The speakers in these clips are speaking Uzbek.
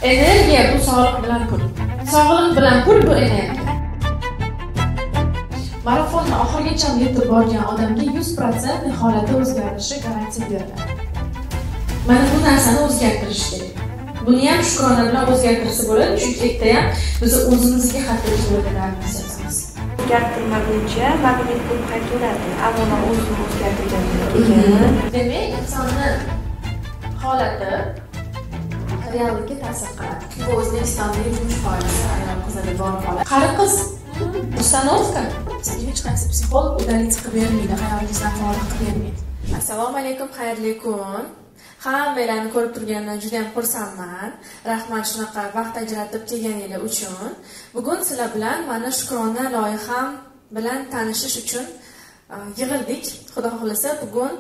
Energiya bu sog'liq bilan pul. Sog'liq bilan pul bu energiya. Marafonni oxirigacha yetib borgan odamga 100% holati o'zgarishi garantiya beriladi. Mana bu narsani o'zgartirish kerak. Buni ham shukrona bilan o'zgartirsa bo'ladi, chunki erta ham biz o'zimizga hatto o'zgartiramiz. O'zgartirmaguncha magnit bo'lib qaytaveradi. Avvalo o'zini o'zgartirgandan keyin. Demak, insonni holati reallikka ta'sir qiladi. Bu O'zbekistonda 73% ayol qizlarda bor holat. Qari qiz установка. Sizga hech qaysi psixolog udalить qilib bermaydi, hayolingizdan forig' qilib bermaydi. Assalomu alaykum, xayrli kun. Hammanglarni ko'rib turganimdan juda ham xursandman. Rahmat shunaqa vaqt ajratib kelganinglar uchun. Bugun sizlar bilan mana Shukrona loyiham bilan tanishish uchun yig'ildik. Xudo xohlasa bugun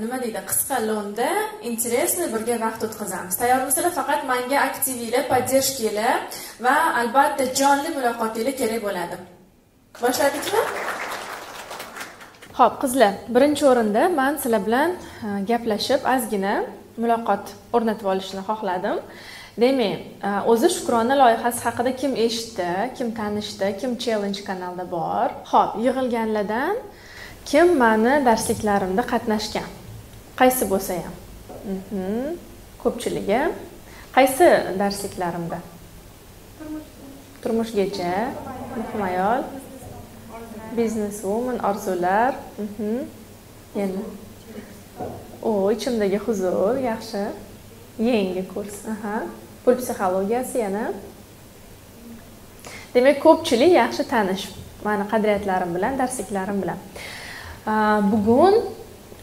nima deydi, qisqa lo'nda интересный birga vaqt o'tkazamiz. Tayyormisizlar? Faqat menga aktivinglar, поддержкanglar va albatta jonli muloqotinglar kerak bo'ladi. Boshladikmi? Xo'p, qizlar, birinchi o'rinda men sizlar bilan gaplashib ozgina muloqot o'rnatib olishni xohladim. Demak, o'zi Shukrona loyihasi haqida kim eshitdi, kim tanishdi, kim challenge kanalda bor? Xo'p, yig'ilganlardan kim meni darsliklarimda qatnashgan? Qaysi bo'lsa ham. Ko'pchiligi. Qaysi darsliklarimda? Turmushgacha, muhim ayol, business woman, orzular. Yana. O, ichimdagi huzur, yaxshi. Yangi kurs. Pul psixologiyasi yana. Demak, ko'pchilik yaxshi tanish meni qadriyatlarim bilan, darsliklarim bilan. Bugun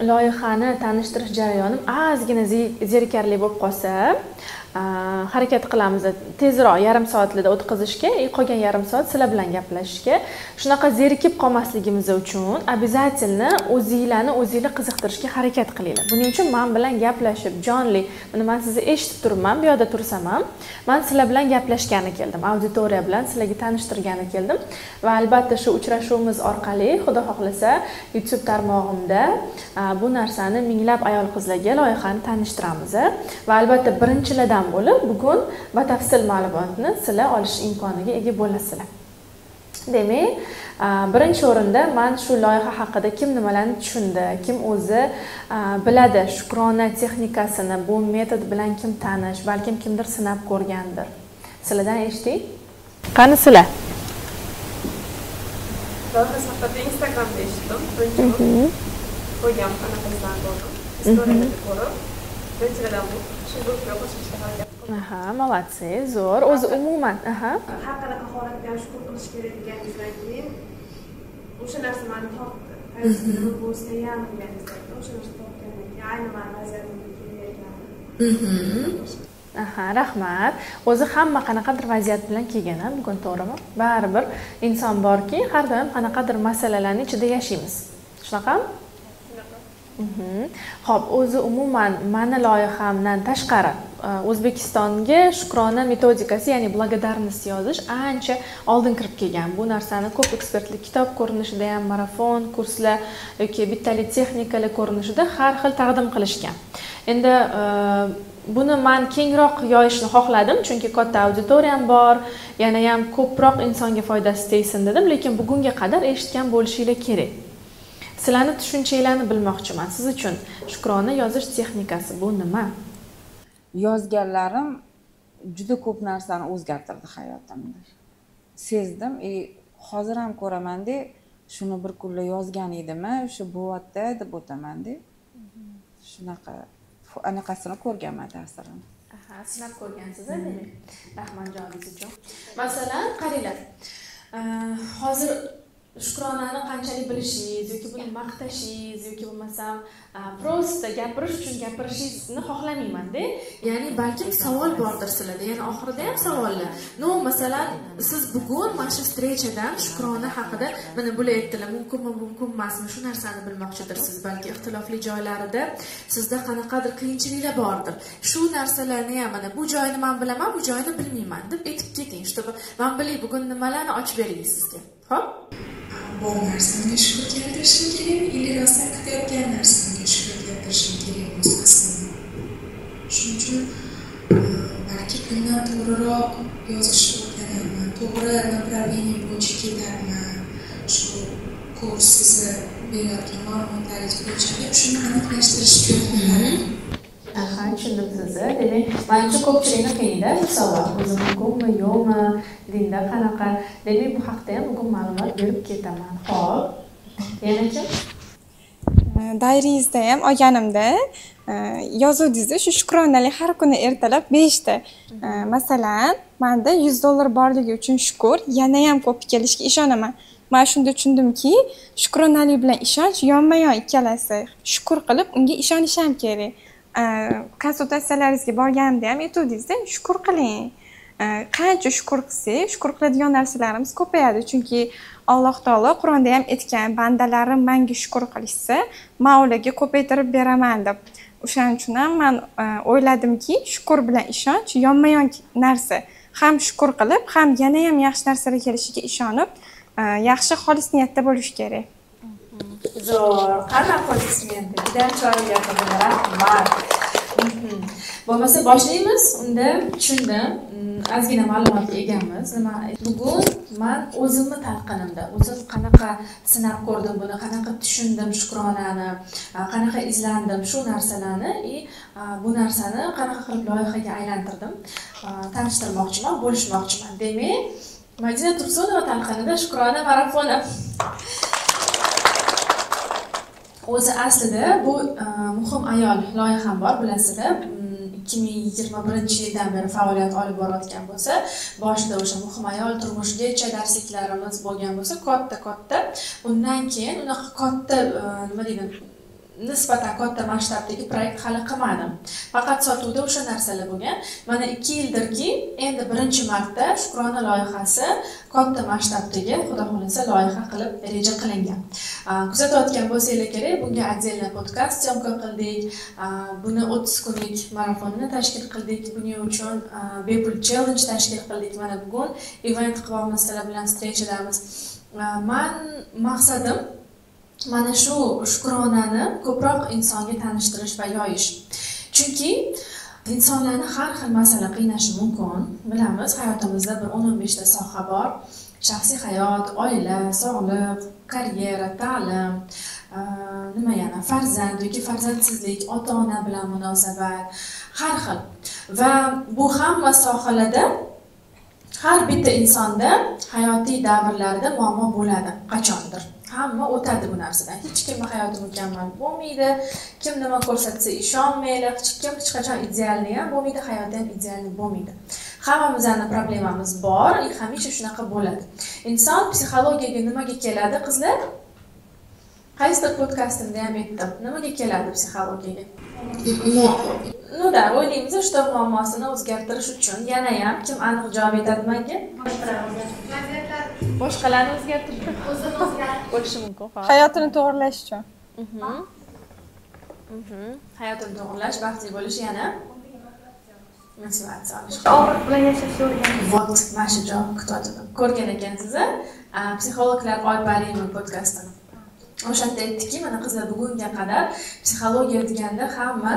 loyihani tanishtirish jarayonim ozgina zerikarli bo'lib qolsa, harakat qilamiz tezroq yarim soatlarda o'tkazishga, qolgan yarim soat sizlar bilan gaplashishga. Shunaqa zerikib qolmasligimiz uchun обязательно o'zinglarni o'zinglar qiziqtirishga harakat qilinglar. Buning uchun men bilan gaplashib, jonli, mana men sizni eshitib turibman, bu yoqda tursam ham, men sizlar bilan gaplashgani keldim, auditoriya bilan sizlarga tanishtirgani keldim va albatta shu uchrashuvimiz orqali Xudo xohlasa YouTube tarmog'imda bu narsani minglab ayol qizlarga loyihani tanishtiramiz va albatta birinchilardan bo'lib bugun batafsil ma'lumotni sizlar olish imkoniga ega bo'lasizlar. Demak, birinchi o'rinda men shu loyiha haqida kim nimalarni tushundi, kim o'zi biladi shukrona texnikasini, bu metod bilan kim tanish, balkim kimdir sinab ko'rgandir. Sizlardan eshitdik. Qani sizlar? Loyiha haqida Instagramda eshitdim. Birinchi qo'ygan qanaqasidan ko'rdim. Istoriyada ko'rib, birinchilardan bo'lib shu guruhga qo'shilishga harakat qildim. Aha, молодцы, zo'r. O'zi umuman, aha. Har qanaqa holatda ham shukur qilish kerak deganingizdan keyin o'sha narsa meni tortdi. Nima bo'lsa ham deganingizdan keyin o'sha narsa tortgandan keyin ayni mani vaziyatimga kelgan. Aha, rahmat. O'zi hamma qanaqadir vaziyat bilan kelgan, bugun to'g'rimi? Baribir inson borki, har doim qanaqadir masalalarning ichida yashaymiz. Shunaqami? Xo'p, o'zi umuman meni loyihamdan tashqari O'zbekistonga shukrona metodikasi, ya'ni благодарность yozish ancha oldin kirib kelgan. Bu narsani ko'p ekspertlik kitob ko'rinishida ham, marafon, kurslar yoki bittali texnikalar ko'rinishida har xil taqdim qilishgan. Endi buni men kengroq yoyishni xohladim, chunki katta auditoriyam bor, yana ham ko'proq insonga foydasi tegsin dedim, lekin bugunga qadar eshitgan bo'lishinglar kerak. Sizlarni tushunchanglarni bilmoqchiman. Siz uchun shukrona yozish texnikasi bu nima? Yozganlarim juda ko'p narsani o'zgartirdi hayotimda. Sezdim, hozir ham ko'raman-da, shuni bir kunla yozgan edimmi, shu bo'vatda deb o'taman-da. Shunaqa anaqasini ko'rganman, ta'sirini. Aha, sinab ko'rgansiz, demak. Rahmat javoningiz uchun. Masalan, qaranglar. Hozir shukronani qanchalik bilishingiz yoki buni maqtashingiz yoki bo'lmasam prosta gapirish uchun gapirishingizni xohlamayman-da. Ya'ni balkim savol bordir sizlarda, ya'ni oxirida ham savollar. No, masalan, siz bugun mana shu встречаdan shukrona haqida mana bular aytdilar, mumkinmi, mumkin emasmi, shu narsani bilmoqchidirsiz. Balki ixtilofli joylarida sizda qanaqadir qiyinchiliklar bordir. Shu narsalarni ham mana bu joyini men bilaman, bu joyini bilmayman deb aytib keting, чтобы men bilay bugun nimalarni ochib beray sizga. Xo'p? Bor narsamga shukur keltirishim kerakmi или rostdan kutayotgan narsamga shukur keltirishim kerakmi o'z aslida. Shuning uchun balki kunni Bundan to'g'riroq yozishni o'rganaman, to'g'ri направление bo'yicha ketarman, shu kurs sizni berayotgan ma'lumotlaringiz bo'yicha deb shuni aniqlashtirishga o'rganaman. Aha, tushundim sizni. Demak, manimcha ko'pchilikni qiynaydi bu savol. O'zi mumkinmi, yo'qmi, dinda qanaqa? Demak, bu haqda ham bugun ma'lumot berib ketaman. Xo'p. Yana kim? Dairingizda ham olganimda yozuvdingiz shu shukronalik har kuni ertalab 5ta. Masalan, menda $100 borligi uchun shukur, yana ham ko'p kelishiga ishonaman. Men shunda tushundimki, shukronalik bilan ishonch yonma-yon ikkalasi. Shukur qilib unga ishonish ham kerak. Konsultatsiyalaringizga borganimda ham aytuvdingiz-da, shukur qiling. Qancha shukur qilsak, shukur qiladigan narsalarimiz ko'payadi. Chunki Alloh taolo Qur'onda ham aytgan, bandalarim menga shukur qilishsa, men ularga ko'paytirib beraman deb. O'shaning uchun ham men o'yladimki, shukur bilan ishonch yonma-yon narsa. Ham shukur qilib, ham yana ham yaxshi narsalar kelishiga ishonib, yaxshi xolis niyatda bo'lish kerak. Zo'r, qani aplodismenti. Juda chiroyli gapirdilar, rahmat. Bo'lmasa boshlaymiz. Unda tushundim. Ozgina ma'lumotga egamiz. Nima bugun men o'zimni talqinimda, o'zim qanaqa sinab ko'rdim buni, qanaqa tushundim shukronani, qanaqa izlandim shu narsalarni и bu narsani qanaqa qilib loyihaga aylantirdim, tanishtirmoqchiman, bo'lishmoqchiman. Demak, Madina Tursunova talqinida shukrona marafoni. O'zi aslida bu muhim ayol loyiham bor, bilasizlar. 2021-yildan beri faoliyat olib borayotgan bo'lsa, boshida o'sha muhim ayol turmushgacha darsliklarimiz bo'lgan bo'lsa, katta-katta. Undan keyin unaqa katta, nima deydi, nisbatan katta masshtabdagi proyekt hali qilmadim. Faqat sotuvda o'sha narsalar bo'lgan. Mana 2 yildirki, endi birinchi marta Shukrona loyihasi katta masshtabdagi, xudo xolasa, loyiha qilib reja qilingan. Kuzatayotgan bo'lsanglar kerak, bunga отдельно podkast syomka qildik. Buni 30 kunlik marafonini tashkil qildik. Buning uchun bepul challenge tashkil qildik. Mana bugun event qilyapmiz, sizlar bilan встречадamiz. Man maqsadim mana shu shukronani ko'proq insonga tanishtirish va yoyish. Chunki insonlarni har xil masala qiynashi mumkin. Bilamiz, hayotimizda bir 10-15 ta soha bor. Shaxsiy hayot, oila, sog'liq, karyera, ta'lim, nima yana, farzand yoki farzandsizlik, ota-ona bilan munosabat, har xil. Va bu hamma sohalarda har bitta insonda hayotiy davrlarda muammo bo'ladi qachondir. Hamma o'tadi bu narsadan. Hech kimning hayoti mukammal bo'lmaydi. Kim nima ko'rsatsa ishonmaydi. Hech kim hech qachon idealni ham bo'lmaydi, hayoti ham idealni bo'lmaydi. Hammamizning problemamiz bor, hamisha shunaqa bo'ladi. Inson psixologiyaga nimaga keladi, qizlar? Qaysidir podkastimda ham aytdim. Nimaga keladi psixologiyaga? Ну да, o'ylaymiz, что muammosini o'zgartirish uchun. Yana ham kim aniq javob aytadi menga? Boshqalarni o'zgartirish, o'zini o'zgartirish bo'lishi mumkin. Hayotini to'g'rilash uchun. Hayotini to'g'rilash, baxtli bo'lish, yana motivatsiya olish. Og'riq bilan yashashni o'rganish. Вот, mana shu javobni kutib. Ko'rgan ekansiz, psixologlar Oyparimi podkastini. O'shanda aytdiki, mana qizlar bugunga qadar psixologiya deganda hamma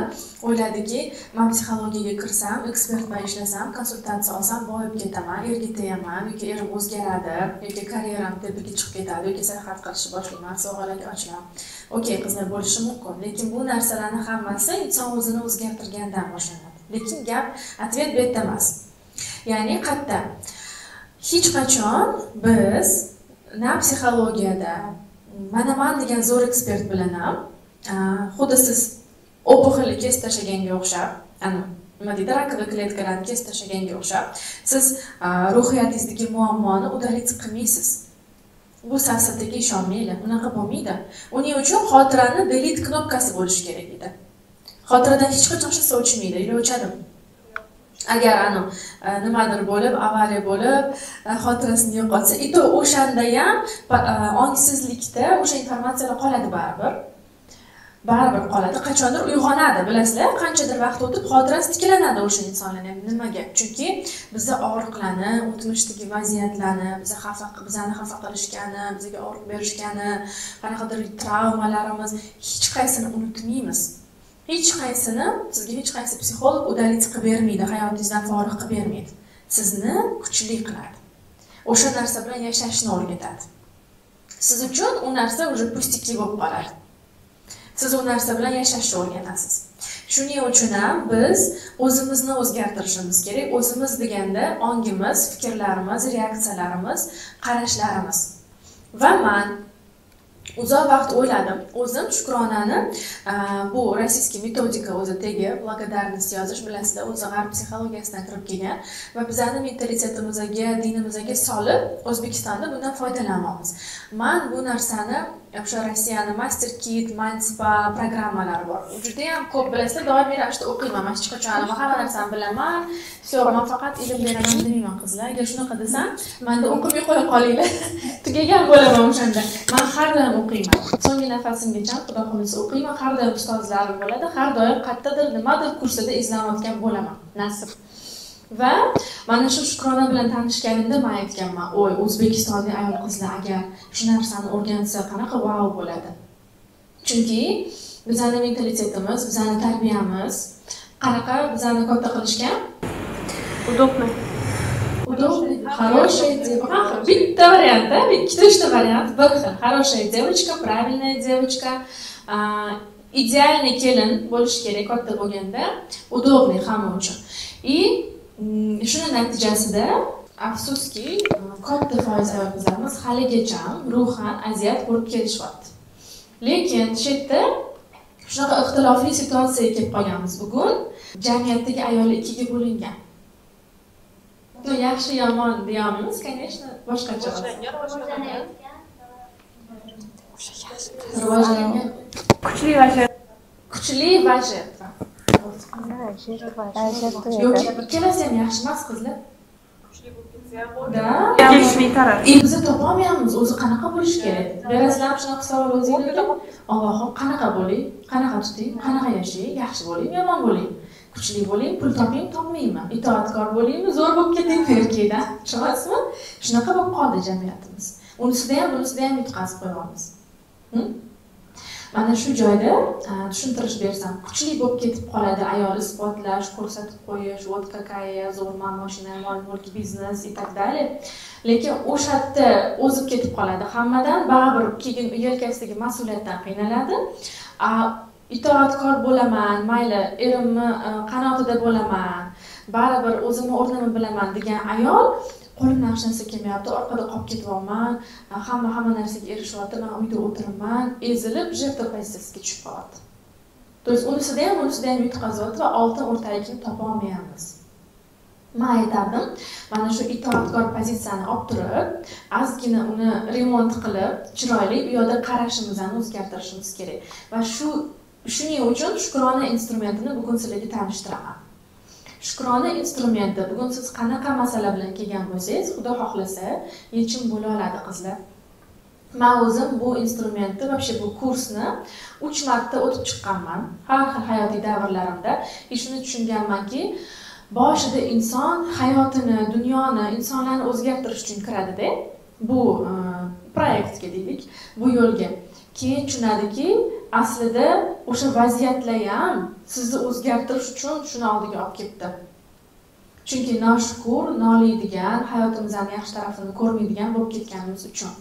o'yladiki, men psixologiyaga kirsam, ekspert bilan ishlasam, konsultatsiya olsam, boyib ketaman, erga tegaman, yoki erim o'zgaradi, yoki karyeram tepaga chiqib ketadi, yoki sayohat qilishni boshlayman, sovg'alarga ochilaman. Okey, qizlar, bo'lishi mumkin, lekin bu narsalarni hammasi inson o'zini o'zgartirgandan boshlanadi. Lekin gap ответ bu yerda emas. Ya'ni qayerda? Hech qachon biz na psixologiyada mana man degan zo'r ekspert bilan ham xuddi siz опухолni kesib tashlaganga o'xshab, ana nima deydi, rakovый kletkalarni kesib tashlaganga o'xshab, siz ruhiyatingizdagi muammoni удалить qilmaysiz. Bu safsataga ishonmanglar, unaqa bo'lmaydi. Uning uchun xotirani delete knopkasi bo'lishi kerak edi. Xotiradan hech qachon hech narsa o'chmaydi, yo'q o'chadimi? Agar anu nimadir bo'lib, avariya bo'lib, xotirasini yo'qotsa, и то o'shanda ham ongsizlikda o'sha informatsiyalar qoladi baribir. Baribir qoladi, qachondir uyg'onadi, bilasizlar, qanchadir vaqt o'tib xotirasi tiklanadi o'sha insonlarning ham. Nimaga? Chunki bizda og'riqlarni, o'tmishdagi vaziyatlarni, bizani xafa qilishgani, bizga og'riq berishgani, qanaqadir travmalarimiz, hech qaysini unutmaymiz. Hech qaysini sizga hech qaysi psixolog удалить qilib bermaydi, hayotingizdan forig' qilib bermaydi. Sizni kuchli qiladi. O'sha narsa bilan yashashni o'rgatadi. Siz uchun u narsa уже пустяки bo'lib qoladi. Siz u narsa bilan yashashni o'rganasiz. Shuning uchun ham biz o'zimizni o'zgartirishimiz kerak. O'zimiz deganda ongimiz, fikrlarimiz, reaksiyalarimiz, qarashlarimiz. Va man uzoq vaqt o'yladim. O'zim Shukronani bu российский metodika o'zi tegi благодарность yozish, bilasizlar, o'zi g'arb psixologiyasidan kirib kelgan va bizani mentalitetimizga, dinimizga solib O'zbekistonda bundan foydalanyapmiz. Man bu narsani o'sha Rossiyani Master Kit, Mind Spa programmalari bor. Juda ham ko'p bilasizlar, doimiy ravishda o'qiyman. Man hech qachon hamma narsani bilaman. Всё, man faqat ilm beraman demayman qizlar. Agar shunaqa desam, menda o'qimay qo'ya qolinglar. Tugagan bo'laman o'shanda. Man har doim o'qiyman. So'nggi nafasimgacha Xudo xohlasa o'qiyman. Har doim ustozlarim bo'ladi. Har doim qayerdadir nimadir kursida izlanayotgan bo'laman. Nasib. Va mana shu Shukrona bilan tanishganimda men aytganman, "Oy, O'zbekistonlik ayol qizlar agar shu narsani o'rgansa, qanaqa vau bo'ladi." Chunki bizning mentalitetimiz, bizning tarbiyamiz qanaqa bizani katta qilishgan? Удобно. Удобный, хорошая девочка. Bitta variant, ikkita uchta variant bir xil. Хорошая девочка, правильная девочка, идеальный kelin bo'lish kerak katta bo'lganda, удобный hamma uchun. И shuni natijasida afsuski katta foiz ayol qizlarimiz haligacha ruhan aziyat ko'rib kelishyapti. Lekin shu yerda shunaqa ixtilofli situatsiyaga kelib qolganmiz bugun. Jamiyatdagi ayollar ikkiga bo'lingan. Ну, yaxshi yomon deya olmaymiz, конечно, boshqacha. Rivojlangan. Kuchli va kuchli va жертва. Yo'q, ikkalasi ham yaxshi emas qizlar. Kuchli bo'lib ketsa ham bo'ladi. Da. Kelishmay taraf. Biz topolmayapmiz, o'zi qanaqa bo'lish kerak? Berasizlarmi shunaqa savol o'zingizga? Allohim, qanaqa bo'ling, qanaqa tuting, qanaqa yashang, yaxshi bo'ling, yomon bo'ling, kuchli bo'ling, pul toping, topmayman, itoatkor bo'lingmi, zo'r bo'lib keting erkakdan. Tushunasizmi? Shunaqa bo'lib qoldi jamiyatimiz. Unisida ham, bunisida ham yutqazib qo'yamiz. Mana shu joyda tushuntirish bersam, kuchli bo'lib ketib qoladi ayol isbotlash, ko'rsatib qo'yish, вот какая я zo'rman, mashina, mol-mulk, biznes и так далее. Lekin o'sha yerda o'zib ketib qoladi hammadan, baribir keyin yelkasidagi mas'uliyatdan qiynaladi. Itoatkor bo'laman, mayli, erimni qanotida bo'laman, baribir o'zimni o'rnimni bilaman degan ayol qo'limdan hech narsa kelmayapti, orqada qolib ketyapman, hamma narsaga erishyapti, men uyda o'tiribman, ezilib жертва pozitsiyasiga tushib qoladi. То есть unisida ham, bunisida ham yutqazyapti va oltin o'rtalikni topa olmayapmiz. Men aytardim, mana shu itoatkor pozitsiyani olib turib, ozgina uni remont qilib, chiroyli u yoqda qarashimizni o'zgartirishimiz kerak. Va shuning uchun Shukrona instrumentini bugun sizlarga tanishtiraman. Shukrona instrumenti, bugun siz qanaqa masala bilan kelgan bo'lsangiz, Xudo xohlasa yechim bo'la oladi qizlar. Men o'zim bu instrumentni, вообще bu kursni 3 marta o'tib chiqqanman. Har xil hayotiy davrlarimda. Shuni tushunganmanki, boshida inson hayotini, dunyoni, insonlarni o'zgartirish uchun kiradida bu proyektga deylik, bu yo'lga. Keyin tushunadiki, aslida o'sha vaziyatlar ham sizni o'zgartirish uchun shuni oldiga olib kelibdi. Chunki noshukur, noliydigan, hayotimizning yaxshi tarafini ko'rmaydigan bo'lib ketganimiz uchun.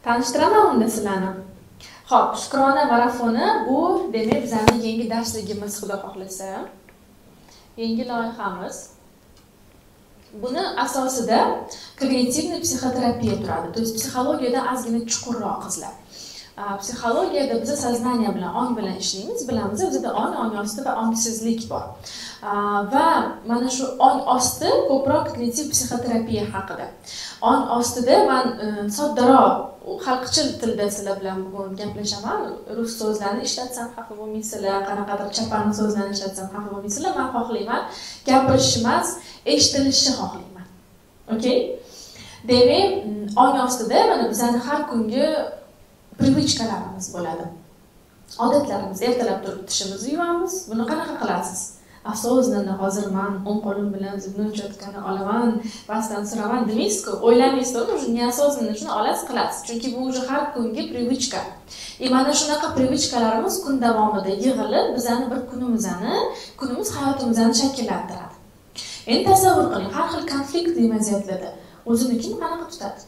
Tanishtiraman unda sizlarni. Xo'p, Shukrona marafoni bu demak bizning yangi darsligimiz, Xudo xohlasa. Yangi loyihamiz. Buni asosida когнитивный psixoterapiya turadi. То есть psixologiyada ozgina chuqurroq qizlar. Psixologiyada biz сознание bilan, ong bilan ishlaymiz, bilamiz, bizda ong, ong osti va ongsizlik bor. Va mana shu ong osti ko'proq kognitiv psixoterapiya haqida. Ong ostida men soddaroq, xalqchil tilda sizlar bilan bugun gaplashaman. Rus so'zlarini ishlatsam xafa bo'lmaysizlar, qanaqadir chapani so'zlarni ishlatsam xafa bo'lmaysizlar. Men xohlayman gapirish emas, eshitilishni xohlayman. Okay? Demak, ong ostida mana bizning har kungi привычkalarimiz bo'ladi. Odatlarimiz, ertalab turib tishimizni yuvamiz. Buni qanaqa qilasiz? Осознанно hozir man o'ng qo'lim bilan зубной щётка ni olaman, pastdan suraman demaysiz-ku, o'ylamaysiz, to'g'rimi? Уже неосознанно shuni olasiz, qilasiz. Chunki bu уже har kungi привычка. И mana shunaqa привычка larimiz kun davomida yig'ilib, bizani bir kunimiz hayotimizni shakllantiradi. Endi tasavvur qiling, har xil konfliktli vaziyatlarda o'zini kim qanaqa tutadi?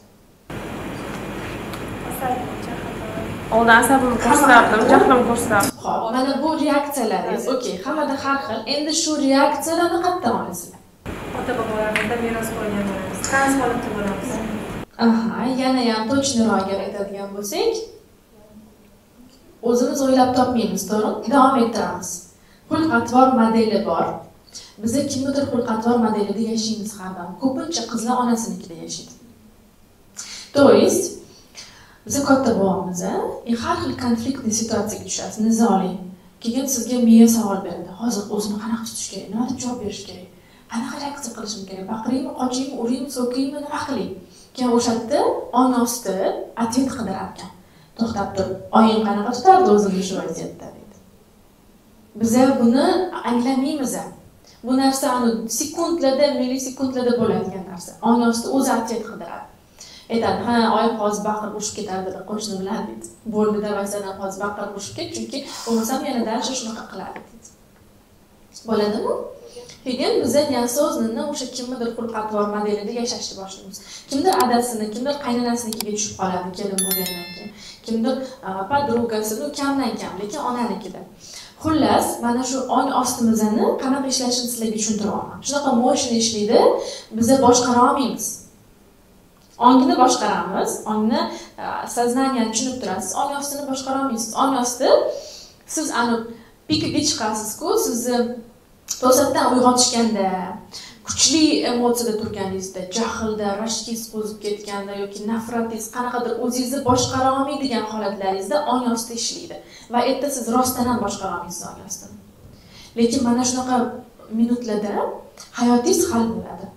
Oldin asabimni ko'rsatardim, jahlim ko'rsatardim. Xo'p, mana bu reaksiyalaringiz, okey, hammada har xil. Endi shu reaksiyalarni qayerdan olasizlar? Ota-bobolarimizdan meros qolgan bo'lamiz. Trans holatda bo'lamiz. Aha, yana ham точный roq agar aytadigan bo'lsak, o'zimiz o'ylab topmaymiz, to'g'rimi? Davom ettiramiz. Xulq-atvor modeli bor. Biza kimnidir xulq-atvor modelida yashaymiz har doim. Ko'pincha qizlar onasinikida yashaydi. То есть biza katta bo'lyapmiz, har xil konfliktli situatsiyaga tushasiz, nizoli. Keyin sizga miya savol beradi. Hozir o'zini qanaqa tutish kerak? Nima deb javob berish kerak? Qanaqa reaksiya qilishim kerak? Baqiraymi, qochaymi, uraymi, so'kaymi, nima qilay? Keyin o'sha yerda ong osti ответ qidirar ekan. To'xtab tur, oying qanaqa tutardi o'zini shu vaziyatda deydi. Biza buni anglamaymiz. Bu narsa sekundlarda, millisekundlarda bo'ladigan narsa. Ong osti o'zi ответ qidiradi. Aytadi, ha, oyim hozir baqirib urishib ketadi, qo'shni bilan deydi. Bo'ldi, давай san ham hozir baqirib urishib ket, chunki bo'lmasam yana дальше shunaqa qiladi deydi. Bo'ladimi? Keyin biza неосознанно o'sha kimnidir xulq-atvor modelida yashashni boshlaymiz. Kimdir adasini, kimdir qaynonasinikiga tushib qoladi kelin bo'lgandan keyin. Kimdir подруга sini, kamdan kam, lekin onanikida. Xullas, mana shu ong ostimizni qanaqa ishlashini sizlarga tushuntira olaman. Shunaqa мощный ishlaydi, biza boshqara olmaymiz. Ongni boshqaramiz, ongni сознание ni tushunib turasiz, ong ostini boshqara olmaysiz. Ong osti siz ani pikaga chiqasiz-ku, sizni to'satdan uyg'otishganda, kuchli emotsiyada turganingizda, jahlda, rashkingiz qo'zib ketganda yoki nafratingiz qanaqadir o'zingizni boshqara olmaydigan holatlaringizda ong osti ishlaydi va erta siz rostdan ham boshqara olmaysiz ong ostini. Lekin mana shunaqa minutlarda hayotingiz hal bo'ladi.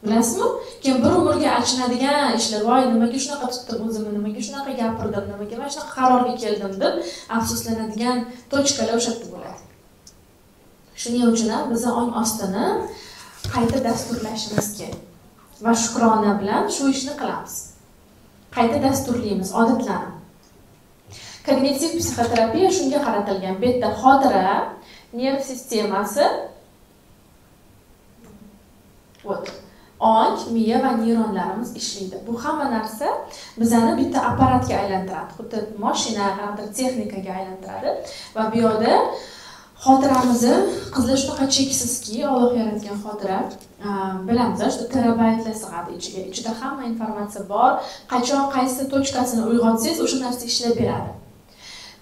Bilasizmi? Keyin bir umrga achinadigan ishlar, voy nimaga shunaqa tutdim o'zimni, nimaga shunaqa gapirdim, nimaga mana shunaqa qarorga keldim deb afsuslanadigan точка lar o'sha yerda bo'ladi. Shuning uchun ham biz ong ostini qayta dasturlashimiz kerak va shukrona bilan shu ishni qilamiz. Qayta dasturlaymiz odatlarni. Kognitiv psixoterapiya shunga qaratilgan. Bu yerda xotira, nerv sistemasi, вот, ong, miya va neyronlarimiz ishlaydi. Bu hamma narsa bizani bitta apparatga aylantiradi. Xuddi mashina, qanaqadir texnikaga aylantiradi va bu yerda xotiramizni qizlar shunaqa cheksizki, Alloh yaratgan xotira, bilamiz, shu terabaytlar sig'adi ichiga. Ichida hamma informatsiya bor. Qachon qaysi точка sini uyg'otsangiz, o'sha narsa ishlab beradi.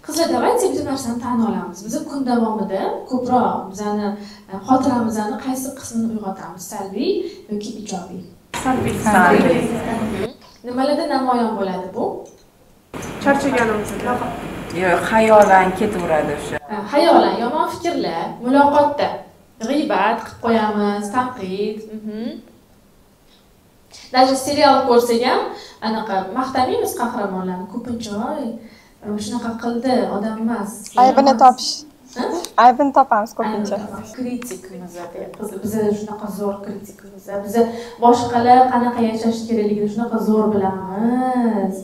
Qizlar, давайте bitta narsani tan olamiz. Biz kun davomida ko'proq bizani xotiramizni qaysi qismini uyg'otamiz? Salbiy yoki ijobiy? Salbiy. Salbiy. Nimalarda namoyon bo'ladi bu? Charchaganimizda. Yo'q, xayolan ketaveradi o'sha. Xayolan, yomon fikrlar, muloqotda g'iybat qilib qo'yamiz, tanqid. Даже serial ko'rsak ham anaqa maqtamaymiz qahramonlarni. Ko'pincha voy, shunaqa qildi, odam emas. Aybini topish. Aybini topamiz ko'pincha. Kritikimiz, biz shunaqa zo'r kritikimiz. Biz boshqalar qanaqa yashash kerakligini shunaqa zo'r bilamiz.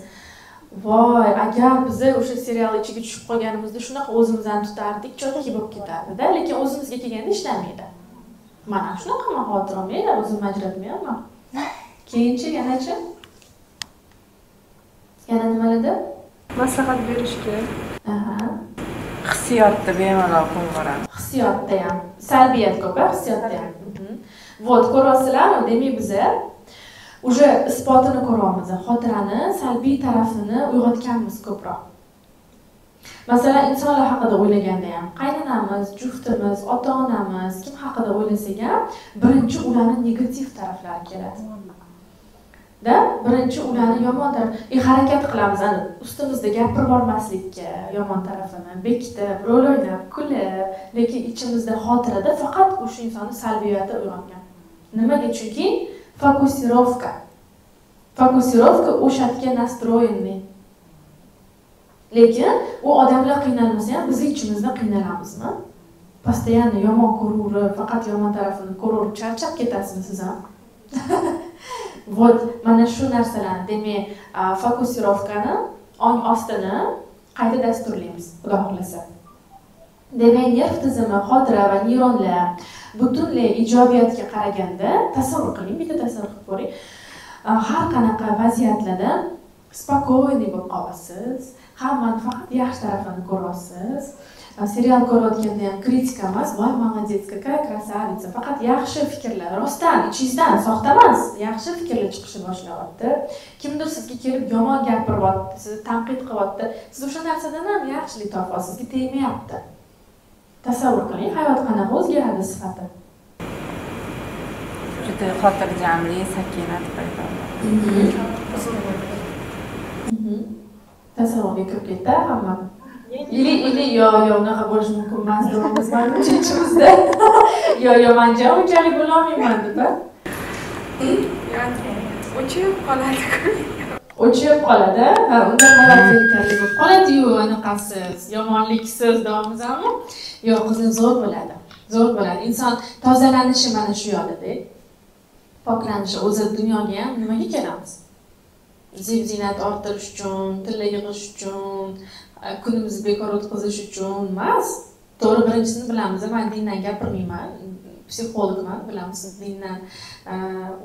Voy, agar biz o'sha serial ichiga tushib qolganimizda shunaqa o'zimizni tutardik, chotki bo'lib ketardi-da, lekin o'zimizga kelganda ishlamaydi. Mana shunaqa men xavotir olmayman, o'zimni ajratmayapman. Keyinchi yanachi? Yana nimalarda? Maslahat berishga. Aha. Hissiyotda bemalol qo'yib yuboramiz. Hissiyotda ham salbiyat ko'p, hissiyotda ham. Вот, ko'ryapsizlarmi? Demak, biza уже isbotini ko'ryapmiz. Xotirani salbiy tarafini uyg'otganmiz ko'proq. Masalan, insonlar haqida o'ylaganda ham, qaynonamiz, juftimiz, ota-onamiz kim haqida o'ylasak ham, birinchi ularning negativ taraflari keladi. Da, birinchi ularni yomon taraf, harakat qilamiz, ana ustimizda gapirib bormaslikka, yomon tarafini bekitib, rol o'ynab, kulib, lekin ichimizda xotirada faqat o'sha insonni salbiyati uyg'ongan. Nimaga? Chunki fokusirovka. Fokusirovka o'shatga настроенный. Lekin u odamlar qiynalmasa ham biz ichimizda qiynalamizmi? Постоянно yomon ko'raverib, faqat yomon tarafini ko'raverib charchab ketasizmi siz ham? Вот, mana shu narsalarni, demak, фокусировка ni, ong ostini qayta dasturlaymiz, Xudo xohlasa. Demak, nerv tizimi, xotira va neyronlar butunlay ijobiyatga qaraganda, tasavvur qiling, bitta tasavvur qilib ko'ring. Har qanaqa vaziyatlarda спокойный bo'lib qolasiz, hammani faqat yaxshi tarafini ko'rasiz. Serial ko'rayotganda ham kritika emas, voy молодец, какая красавица, faqat yaxshi fikrlar, rostdan, ichingizdan, soxta emas, yaxshi fikrlar chiqishni boshlayapti. Kimdir sizga kelib yomon gapiryapti, sizni tanqid qilyapti, siz o'sha narsadan ham yaxshilik topasiz, sizga tegmayapti. Tasavvur qiling, hayot qanaqa o'zgaradi sifati. Juda xotirjamlik, sakinat paydo bo'ladi. Tasavvurga kirib ketdi hamma. Ili yo unaqa bo'lishi mumkin emas deyapmiz manimcha ichimizda. Yo man ja unchalik bo'lolmayman deb. O'chib qoladi. O'chib qoladi. Ha, unda hayot zerikarli bo'lib qoladi-yu, anaqasiz, yomonliksiz deyapmizmi? Yo'q, qizim, zo'r bo'ladi. Zo'r bo'ladi. Inson tozalanishi mana shu yo'lida. Poklanishi, o'zi dunyoga ham nimaga kelamiz? Zeb-ziynat orttirish uchun, tilla yig'ish uchun, kunimizni bekor o'tkazish uchun emas. To'g'ri, birinchisini bilamiz, men dindan gapirmayman, psixologman, bilamiz, dindan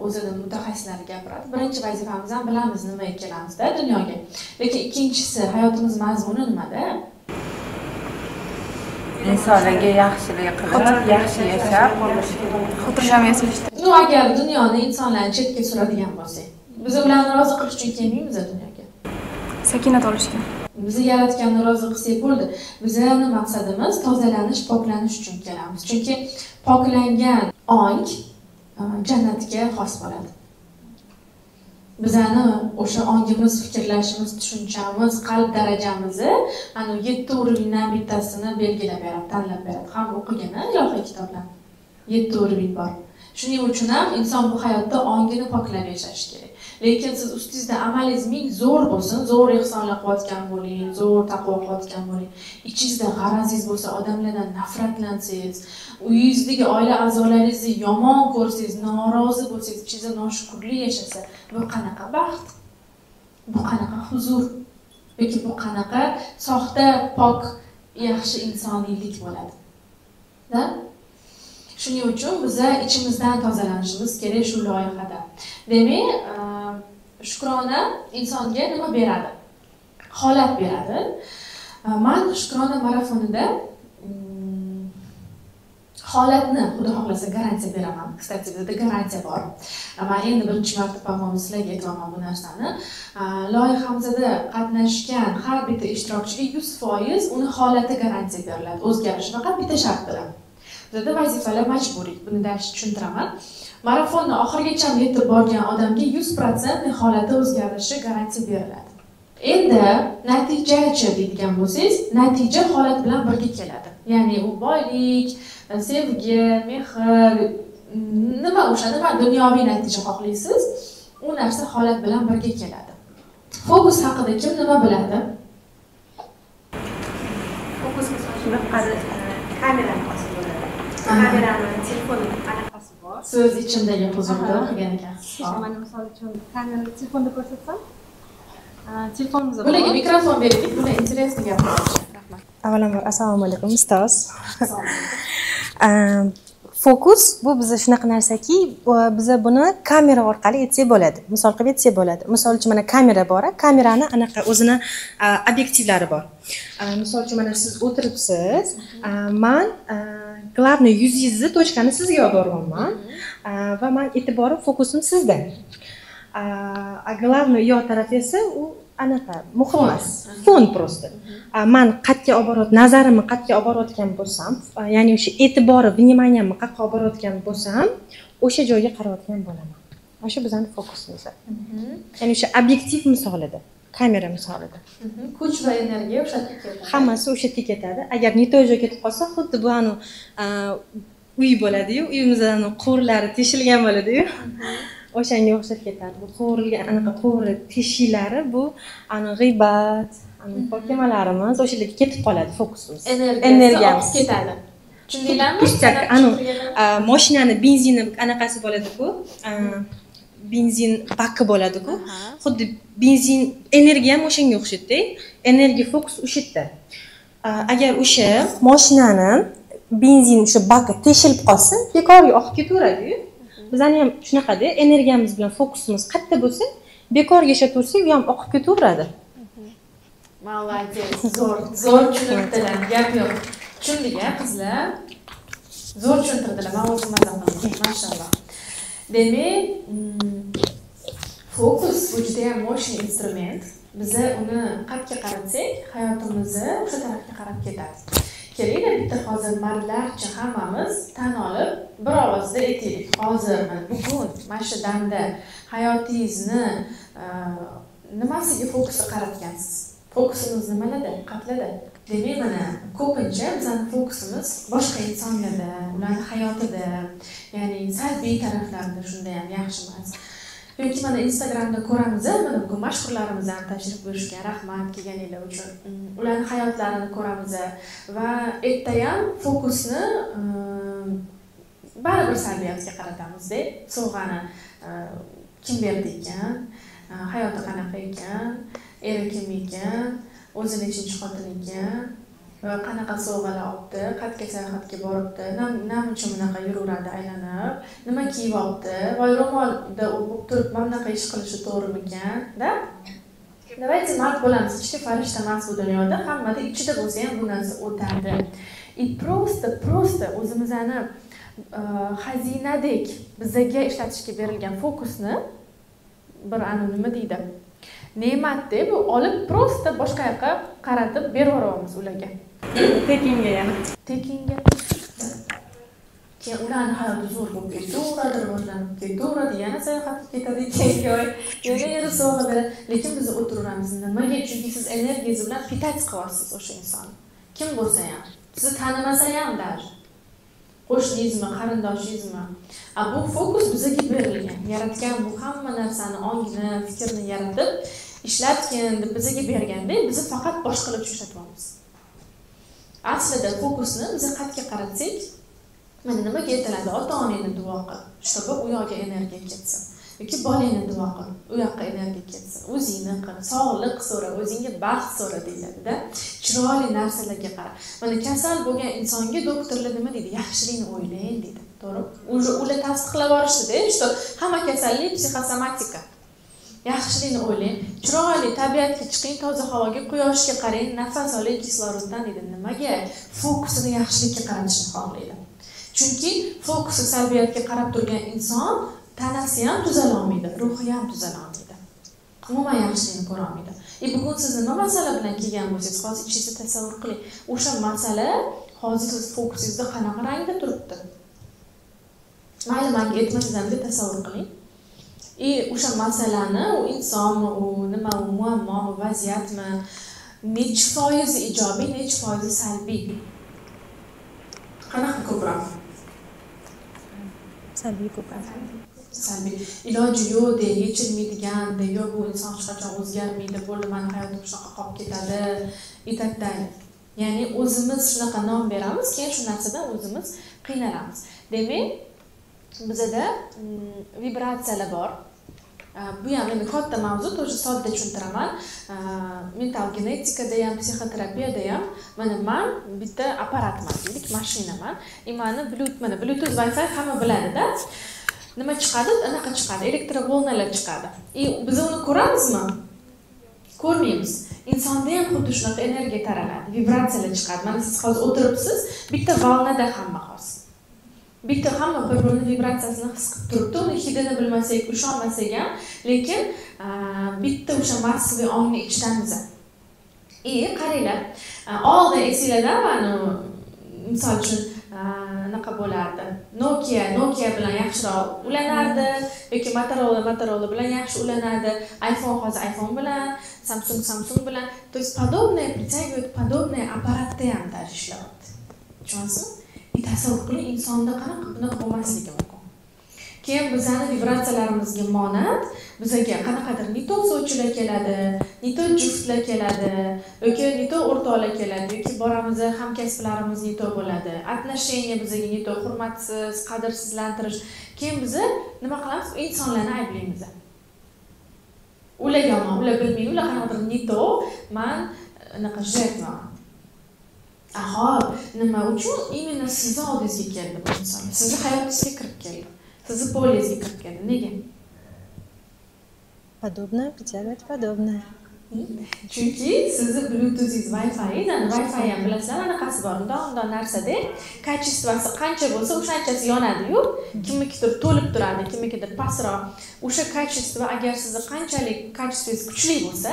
o'zini mutaxassislari gapiradi. Birinchi vazifamiz ham bilamiz nimaga kelamizda dunyoga. Lekin ikkinchisi, hayotimiz mazmuni nimada? Insonlarga yaxshilik qilib, yaxshi yashab, xotirjam yashash. Ну, agar dunyoni insonlarni chetga suradigan bo'lsak, biz ularni rozi qilish uchun kelmaymiz dunyoga. Sakinat olishga. Bizni yaratganni rozi qilsak bo'ldi. Bizning maqsadimiz tozalanish, poklanish uchun kelamiz. Chunki poklangan ong jannatga xos bo'ladi. Bizani o'sha ongimiz, fikrlashimiz, tushunchamiz, qalb darajamizni ana 7 уровень dan bittasini belgilab beradi, tanlab beradi. Ham o'qigan ilohiy kitoblar. 7 уровень bor. Shuning uchun ham inson bu hayotda ongini poklab yashashi kerak. Lekin siz ustingizda amalingiz ming zo'r bo'lsin, zo'r ihsonlar qilayotgan bo'ling, zo'r taqvo qilayotgan bo'ling. Ichingizda g'arazingiz bo'lsa, odamlardan nafratlansangiz, uyingizdagi oila a'zolaringizni yomon ko'rsangiz, norozi bo'lsangiz, ichingizda noshukrlik yashasa, bu qanaqa baxt? Bu qanaqa huzur? Yoki bu qanaqa soxta, pok, yaxshi insoniylik bo'ladi? Da? Shuning uchun biza ichimizdan tozalanishimiz kerak shu loyihada. Demak, shukrona insonga nima beradi? Holat beradi. Men shukrona marafonida holatni, Xudo xohlasa, garantiya beraman. Kстати, bizda garantiya bor. Men endi birinchi marta, по-моему, sizlarga aytyapman bu narsani. Loyihamizda qatnashgan har bitta ishtirokchiga 100% uni holati garantiya beriladi. O'zgarishi faqat bitta shart bilan. Bizda vazifalar majburiy. Buni dars tushuntiraman. Marafonni oxirigacha yetib borgan odamga 100% holati o'zgarishi garantiya beriladi. Endi natijachi deydigan bo'lsangiz, natija holat bilan birga keladi. Ya'ni u boylik, sevgi, mehr, nima o'sha nima dunyoviy natija xohlaysiz, u narsa holat bilan birga keladi. Fokus haqida kim nima biladi? Fokus kamerani olsa bo'ladi. Kamerani, telefonni anaqasi bor. So'z ichimdagi huzurda qilgan ekansiz. Mana misol uchun kamerani telefonda ko'rsatsam, telefonimizda bularga mikrofon berdik, bular interesli gapirishadi. Rahmat. Avvalambor assalomu alaykum ustoz. Fokus bu bizda shunaqa narsaki, biza buni kamera orqali etsak bo'ladi. Misol qilib etsak bo'ladi. Misol uchun mana kamera bor, kamerani anaqa o'zini obyektivlari bor. Misol uchun mana siz o'tiribsiz, man главный yuzingizni tochkani sizga olib boryapman va man e'tiborim, fokusim sizda. Главный yoq taraf esa u anaqa muhim emas. Fon просто. Man qayerga olib borayotgan, nazarimni qayerga olib borayotgan bo'lsam, ya'ni o'sha e'tibori, вниманиемni qayerga olib borayotgan bo'lsam, o'sha joyga qarayotgan bo'laman. O'sha bizning fokusimiz. Ya'ni o'sha obyektiv misolida, kamera misolida. Kuch va energiya o'sha yerga ketadi. Hammasi o'sha yerga ketadi. Agar не то joyga ketib qolsa, xuddi bu anu uy bo'ladi-yu, uyimizda quvurlari teshilgan bo'ladi-yu. O'shanga o'xshab ketadi. Bu qovurilgan anaqa quvuri teshiklari bu ani g'iybat, ani muhokamalarimiz o'shalarga ketib qoladi fokusimiz. Energiyamiz ketadi. Tushundinglarmi? Pustyak, anu mashinani benzini anaqasi bo'ladi-ku, benzin baki bo'ladi-ku. Xuddi benzin energiya ham o'shanga o'xshaydi-da. Energiya fokus o'sha yerda. Agar o'sha mashinani benzin o'sha baki teshilib qolsa, bekorga oqib ketaveradi-yu. Bizani ham shunaqada energiyamiz bilan fokusimiz qayerda bo'lsa, bekorga ishlataversak, u ham oqib ketaveradi. Молодец, zo'r, zo'r tushunibdilar, gap yo'q. Tushundik a qizlar? Zo'r tushuntirdilar, men o'zim maza qildim, mashalloh. Demak, fokus bu juda ham мощный instrument. Biza uni qayerga qaratsak, hayotimizni o'sha tarafga qarab ketadi. Kelinglar bitta hozir mardlarcha hammamiz tan olib, bir ovozda aytaylik. Hozir mana bugun mana shu damda hayotingizni nimasiga fokusni qaratgansiz? Fokusimiz nimalarda? Qatlarda. Demak, mana ko'pincha bizning fokusimiz boshqa insonlarda, ularning hayotida, ya'ni salbiy taraflarida, shunda ham yaxshi emas. Yoki mana Instagramda ko'ramiz, mana bugun mashhurlarimiz ham tashrif buyurishgan, rahmat kelganinglar uchun. Ularning hayotlarini ko'ramiz va erta ham fokusni baribir salbiyatga qaratamizda. Sovg'ani kim berdi ekan, hayoti qanaqa ekan, eri kim ekan, o'zi nechinchi xotin ekan, va qanaqa sovg'alar olibdi, qayerga sayohatga boribdi, nima uchun bunaqa yuraveradi aylanib, nima kiyib olibdi, voy ro'molda o'qib turib mana bunaqa ish qilishi to'g'rimikan, da? Давайте mard bo'lamiz, hech kim farishta emas bu dunyoda, hammada ichida bo'lsa ham bu narsa o'tadi. И просто o'zimizni xazinadek bizaga ishlatishga berilgan fokusni bir anu nima deydi? Ne'matda bu olib просто boshqa yoqqa qaratib beraveramiz ularga. Tekinga yana. Tekinga. Keyin ularning hayoti zo'r bo'lib ketaveradi, rivojlanib ketaveradi, yana sayohatga ketadi keyingi oy, yana eri sovg'a beradi. Lekin biz o'tiraveramiz. Nimaga? Chunki siz energiyangiz bilan pitать qilyapsiz o'sha insonni. Kim bo'lsa ham, sizni tanimasa ham даже. Qo'shningizmi, qarindoshingizmi? A bu fokus bizga berilgan. Yaratgan bu hamma narsani, ongini, fikrni yaratib, ishlatgin deb bizga berganda, biz faqat boshqalar uchun ishlatyapmiz. Aslida fokusni biz qayerga qaratsak, mana nimaga aytiladi? Ota-onangni duo qil, чтобы u yoqqa energiya ketsin. Yoki bolangni duo qil, u yoqqa energiya ketsin. O'zingni qil, sog'liq so'ra, o'zingga baxt so'ra deyiladi-da. Chiroyli narsalarga qara. Mana kasal bo'lgan insonga doktorlar nima deydi? Yaxshilikni o'ylang deydi. To'g'ri? Уже ular tasdiqlab borishdi-da, что hamma kasallik psixosomatika. Yaxshilikni o'ylang, chiroyli tabiatga chiqing, toza havoga, quyoshga qarang, nafas oling kisloroddan deydi. Nimaga? Fokusini yaxshilikka qaratishni xohlaydi. Chunki fokusi salbiyatga qarab turgan inson tanasi ham tuzala olmaydi, ruhi ham tuzala olmaydi. Umuman yaxshilikni ko'ra olmaydi. Bugun siz nima masala bilan kelgan bo'lsangiz, hozir ichingizda tasavvur qiling. O'sha masala hozir siz fokusingizda qanaqa rangda turibdi? Mayli, menga aytmasangiz ham tasavvur qiling. O'sha masalani, u insonmi, u nima, u muammomi, vaziyatmi, necha foizi ijobiy, necha foizi salbiy? Qanaqa ko'proq? Salbiy ko'proq. Salbiy. Iloji yo'q de, yechilmaydigan de, yo'q bu inson hech qachon o'zgarmaydi, bo'ldi, mani hayotim shunaqa qolib ketadi, и так далее. Ya'ni o'zimiz shunaqa nom beramiz, keyin shu narsadan o'zimiz qiynalamiz. Demak, bizada vibratsiyalar bor. Bu ham endi katta mavzu, to'g'ri sodda tushuntiraman. Mental genetikada ham, psixoterapiyada ham mana men bitta apparatman, deylik, mashinaman. Mani Bluetooth, Wi-Fi hamma biladi-da. Nima chiqadi? Anaqa chiqadi, elektrovolnalar chiqadi. Biz uni ko'ramizmi? Ko'rmaymiz. Insonda ham xuddi shunaqa energiya taraladi, vibratsiyalar chiqadi. Mana siz hozir o'tiribsiz, bitta volnada hamma hozir. Bitta hamma bir-birini vibratsiyasini his qilib turibdi. Uni hidini bilmasak, usholmasak ham, lekin bitta o'sha massaviy ongni ichidamiz. Qaranglar, oldin esinglarda mana misol uchun anaqa bo'lardi. Nokia bilan yaxshiroq ulanardi yoki Motorola bilan yaxshi ulanardi. iPhone hozir iPhone bilan, Samsung bilan. То есть подобное притягивает подобное apparatda ham даже ishlayapti. Tushunyapsizmi? Tasavvur qiling, insonda qanaqa bunaqa bo'lmasligi mumkin. Keyin bizani vibratsiyalarimizga monand Bizga qanaqadir не то sovchilar keladi, не то juftlar keladi, yoki не то o'rtoqlar keladi, yoki boramiz hamkasblarimiz не то bo'ladi. Отношения bizga не то, hurmatsiz, qadrsizlantirish. Keyin biz nima qilamiz? Insonlarni ayblaymiz. Ular yomon, ular bilmaydi, ular qanaqadir не то, man anaqa жертва man. Xo'p, nima uchun именно sizni oldingizga keldi bu inson? Sizni hayotingizga kirib keldi. Sizni поле ngizga kirib keldi. Nega? Подобное притягивает подобное. Chunki sizni Bluetooth'ingiz, Wi-Fi'ingiz, Wi-Fi ham bilasizlar, anaqasi bor. Bundoq narsada качество si qancha bo'lsa, o'shanchasi yonadi-yu. Kimnikidir to'lib turadi, kimnikidir pastroq. O'sha качество agar sizni qanchalik качество ngiz kuchli bo'lsa,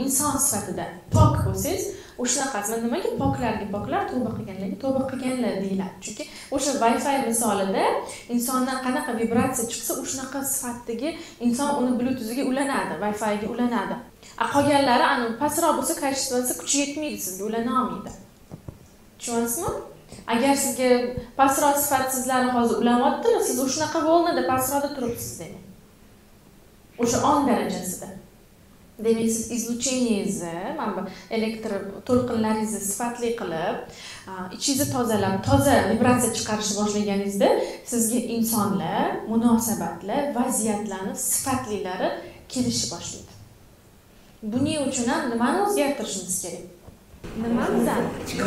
inson sifatida pok bo'lsangiz, o'shanaqasi. Nimaga poklarga poklar, tavba qilganlarga tavba qilganlar deyiladi? Chunki o'sha Wi-Fi misolida insondan qanaqa vibratsiya chiqsa, o'shanaqa sifatdagi inson uni Bluetooth'iga ulanadi, Wi-Fi'ga ulanadi. Qolganlari pastroq bo'lsa, качество si kuchi yetmaydi, sizga ulana olmaydi. Tushunyapsizmi? Agar sizga pastroq sifatsizlarni hozir ulanyaptimi, siz o'shanaqa волна da pastroqda turibsiz demak. O'sha on darajasida. Demak, siz излучение ngizni, mana bu elektr to'lqinlaringizni sifatli qilib, ichingizni tozalab, toza vibratsiya chiqarishni boshlaganingizda sizga insonlar, munosabatlar, vaziyatlarni sifatlilari kelishni boshlaydi. Buning uchun ham nimani o'zgartirishimiz kerak? Nima bizani? Ichki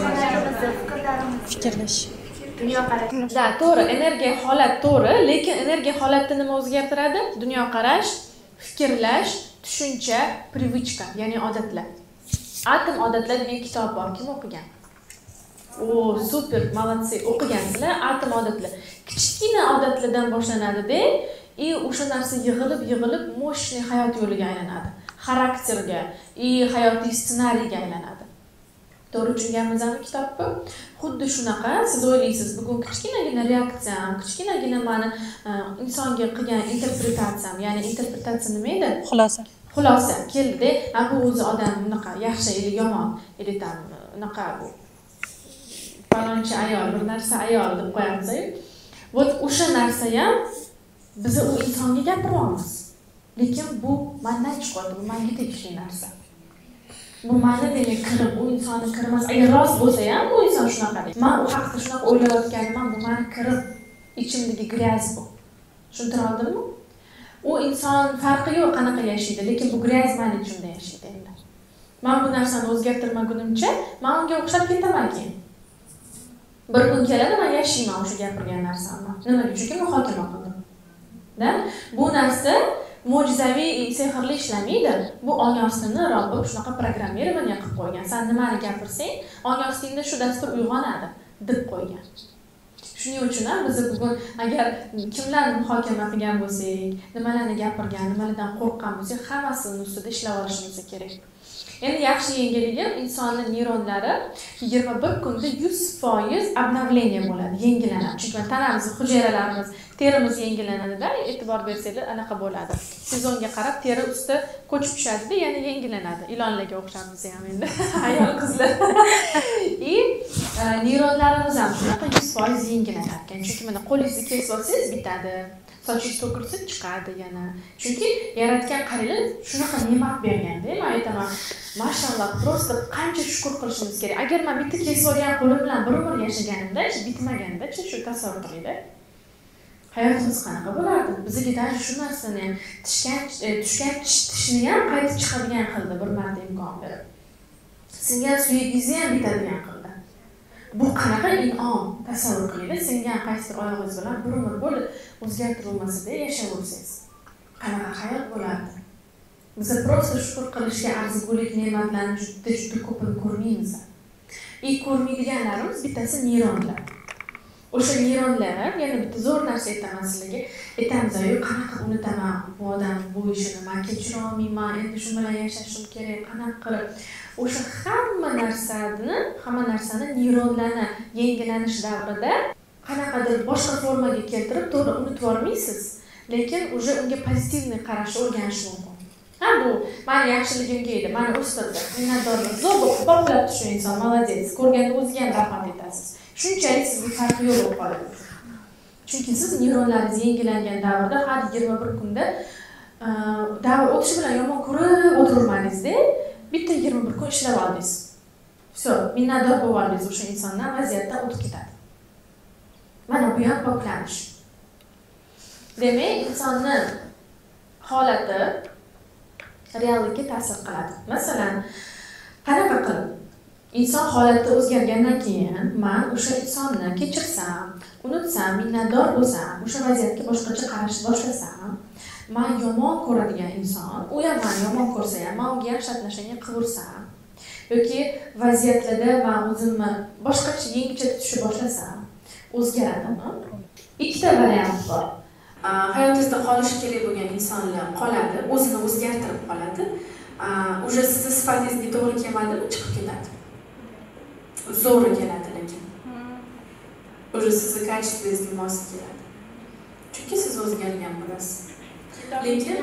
fikrlarimiz, fikrlash. Dunyoqarash. Da, to'g'ri, energiya holat to'g'ri, lekin energiya holatni nima o'zgartiradi? Dunyoqarash, fikrlash, tushuncha, привычка, ya'ni odatlar. Atom odatlar degan kitob bor, kim o'qigan? O, super, молодцы, o'qigansizlar. Atom odatlar. Kichkina odatlardan boshlanadi-da, и o'sha narsa yig'ilib, мощный hayot yo'liga aylanadi. Xarakterga, и hayotiy ssenariyga aylanadi. To'g'ri tushunganmizmi kitobni? Xuddi shunaqa, siz o'ylaysiz, bugun kichkinagina reaksiyam, kichkinagina mani insonga qilgan interpretatsiyam, ya'ni interpretatsiya nima edi? Xulosa. Xulosa keldi-da, bu o'zi odam bunaqa yaxshi или yomon, или там unaqa bu falonchi ayol, bir narsa ayol deb qo'yamiz-ku. Вот o'sha narsa ham biz u insonga gapiryapmiz. Lekin bu mendan chiqyapti, bu menga tegishli narsa. Bu mani demak kirim, u insonni kiri emas. Agar rost bo'lsa ham u inson shunaqa deydi. Men u haqda shunaqa o'ylayotganman, bu mani kirim, ichimdagi грязь bu. Tushuntira oldimmi? U inson farqi yo'q qanaqa yashaydi, lekin bu грязь mani ichimda yashaydi endi. Men bu narsani o'zgartirmagunimcha, men unga o'xshab ketaman keyin. Bir kun keladi, men yashayman o'sha gapirgan narsamni. Nimaga? Chunki muhokama qildim. Da? Bu narsa mo'jizaviy, sehrli ishlamaydi. Bu ong ostini Robbim shunaqa programmirование qilib qo'ygan. Sen nimani gapirsang, ong ostingda shu dastur uyg'onadi deb qo'ygan. Shuning uchun ham biz bugun agar kimlarni muhokama qilgan bo'lsak, nimalarni gapirgan, nimalardan qo'rqqan bo'lsak, hammasini ustida ishlab olishimiz kerak. Endi yaxshi yangiligim, insonning neyronlari 21 kunda 100% обновление bo'ladi, yangilanadi. Chunki tanamiz, hujayralarimiz, terimiz yangilanadi-da, e'tibor bersanglar anaqa bo'ladi. Sezonga qarab teri usti ko'chib tushadi-da, yana yangilanadi. Ilonlarga o'xshab biz ham endi ayol qizlar. И neyronlarimiz ham shunaqa 100% yangilanar ekan. Chunki mana qo'lingizni kesib olsangiz bitadi. Sochingiz to'kilsa chiqadi yana. Chunki yaratgan qaranglar shunaqa ne'mat berganda, men aytaman, mashalloh, просто qancha shukr qilishimiz kerak. Agar men bitta kesib olgan qo'lim bilan bir umr yashaganimda, bitmaganda-chi, shu tasavvur qilinglar. Hayotimiz qanaqa bo'lardi? Bizga даже shu narsani ham tushgan tishni ham qaytib chiqadigan qildi bir marta imkon berib. Singan suyagingizni ham bitadigan qildi. Bu qanaqa in'om? Tasavvur qilinglar, singan qaysidir oyog'ingiz bilan bir umr bo'lib o'zgartirilmasida yashayversangiz, qanaqa hayot bo'lardi? Biz просто shukr qilishga arzigulik ne'matlarni juda juda ko'pini ko'rmaymiz. И ko'rmaydiganlarimiz bittasi neyronlar. O'sha neyronlar, yana bitta zo'r narsa aytaman sizlarga. Aytamiz-ku, qanaqa unutaman bu odam bu ishini, men kechira olmayman, endi shu bilan yashashim kerak, qanaqa qilib. O'sha hamma narsani neyronlarni yangilanish davrida qanaqadir boshqa formaga keltirib, to'g'ri unutib yubormaysiz, lekin уже unga pozitivniy qarashni o'rganish mumkin. Ha, bu meni yaxshiligimga edi, meni o'stirdi, minnatdorlik, zo'r bo'lib boplabdi shu inson, молодец, ko'rganda o'ziga ham rahmat aytasiz. Shunchalik sizga farqi yo'q bo'lib qoladi. Chunki siz neyronlaringiz yangilangan davrda har 21 kunda Davr o'tishi bilan yomon ko'rib o'tirmadingiz-da, bitta 21 kun ishlab oldingiz. Всё, minnatdor bo'lib oldingiz o'sha insondan, vaziyatdan o'tib ketadi. Mana bu ham poklanish. Demak, insonni holati reallikka ta'sir qiladi. Masalan, qanaqa qilib inson holati o'zgargandan keyin men o'sha insonni kechirsam, unutsam, minnatdor bo'lsam, o'sha vaziyatga boshqacha qarashni boshlasam, men yomon ko'radigan inson, u ham meni yomon ko'rsa ham, men unga yaxshi отношение qilaversam yoki vaziyatlarda men o'zimni boshqacha yangicha tutishni boshlasam, o'zgaradimi? Ikkita variant bor. Hayotingizda qolishi kerak bo'lgan insonlar qoladi, o'zini o'zgartirib qoladi. Уже sizni sifatingizga to'g'ri kelmadimi, chiqib ketadi. Zo'ri keladi lekin. Уже sizni качество ngizga mos keladi. Chunki siz o'zgargan bo'lasiz. Lekin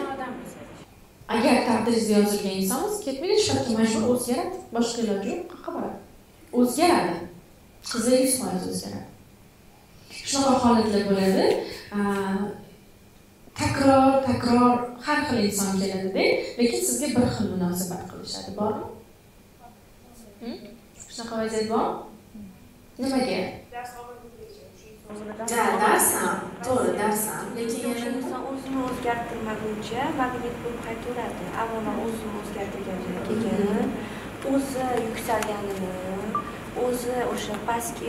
agar taqdiringizda yozilgan inson bo'lsa, ketmaydi, shartga majbur o'zgaradi. Boshqa iloji yo'q, qayerga boradi? O'zgaradi. Qizi 100% o'zgaradi. Shunaqa holatlar bo'ladi. Takror har xil inson keladi-da, lekin sizga bir xil munosabat qilishadi, bormi? Shunaqa vaziyat bormi? Nimaga? Dars ham, to'g'ri, dars ham, lekin yana inson o'zini o'zgartirmaguncha magnit bo'lib qaytaveradi. Avvalo o'zini o'zgartirgandan keyin o'zi yuksalganini, o'zi o'sha pastki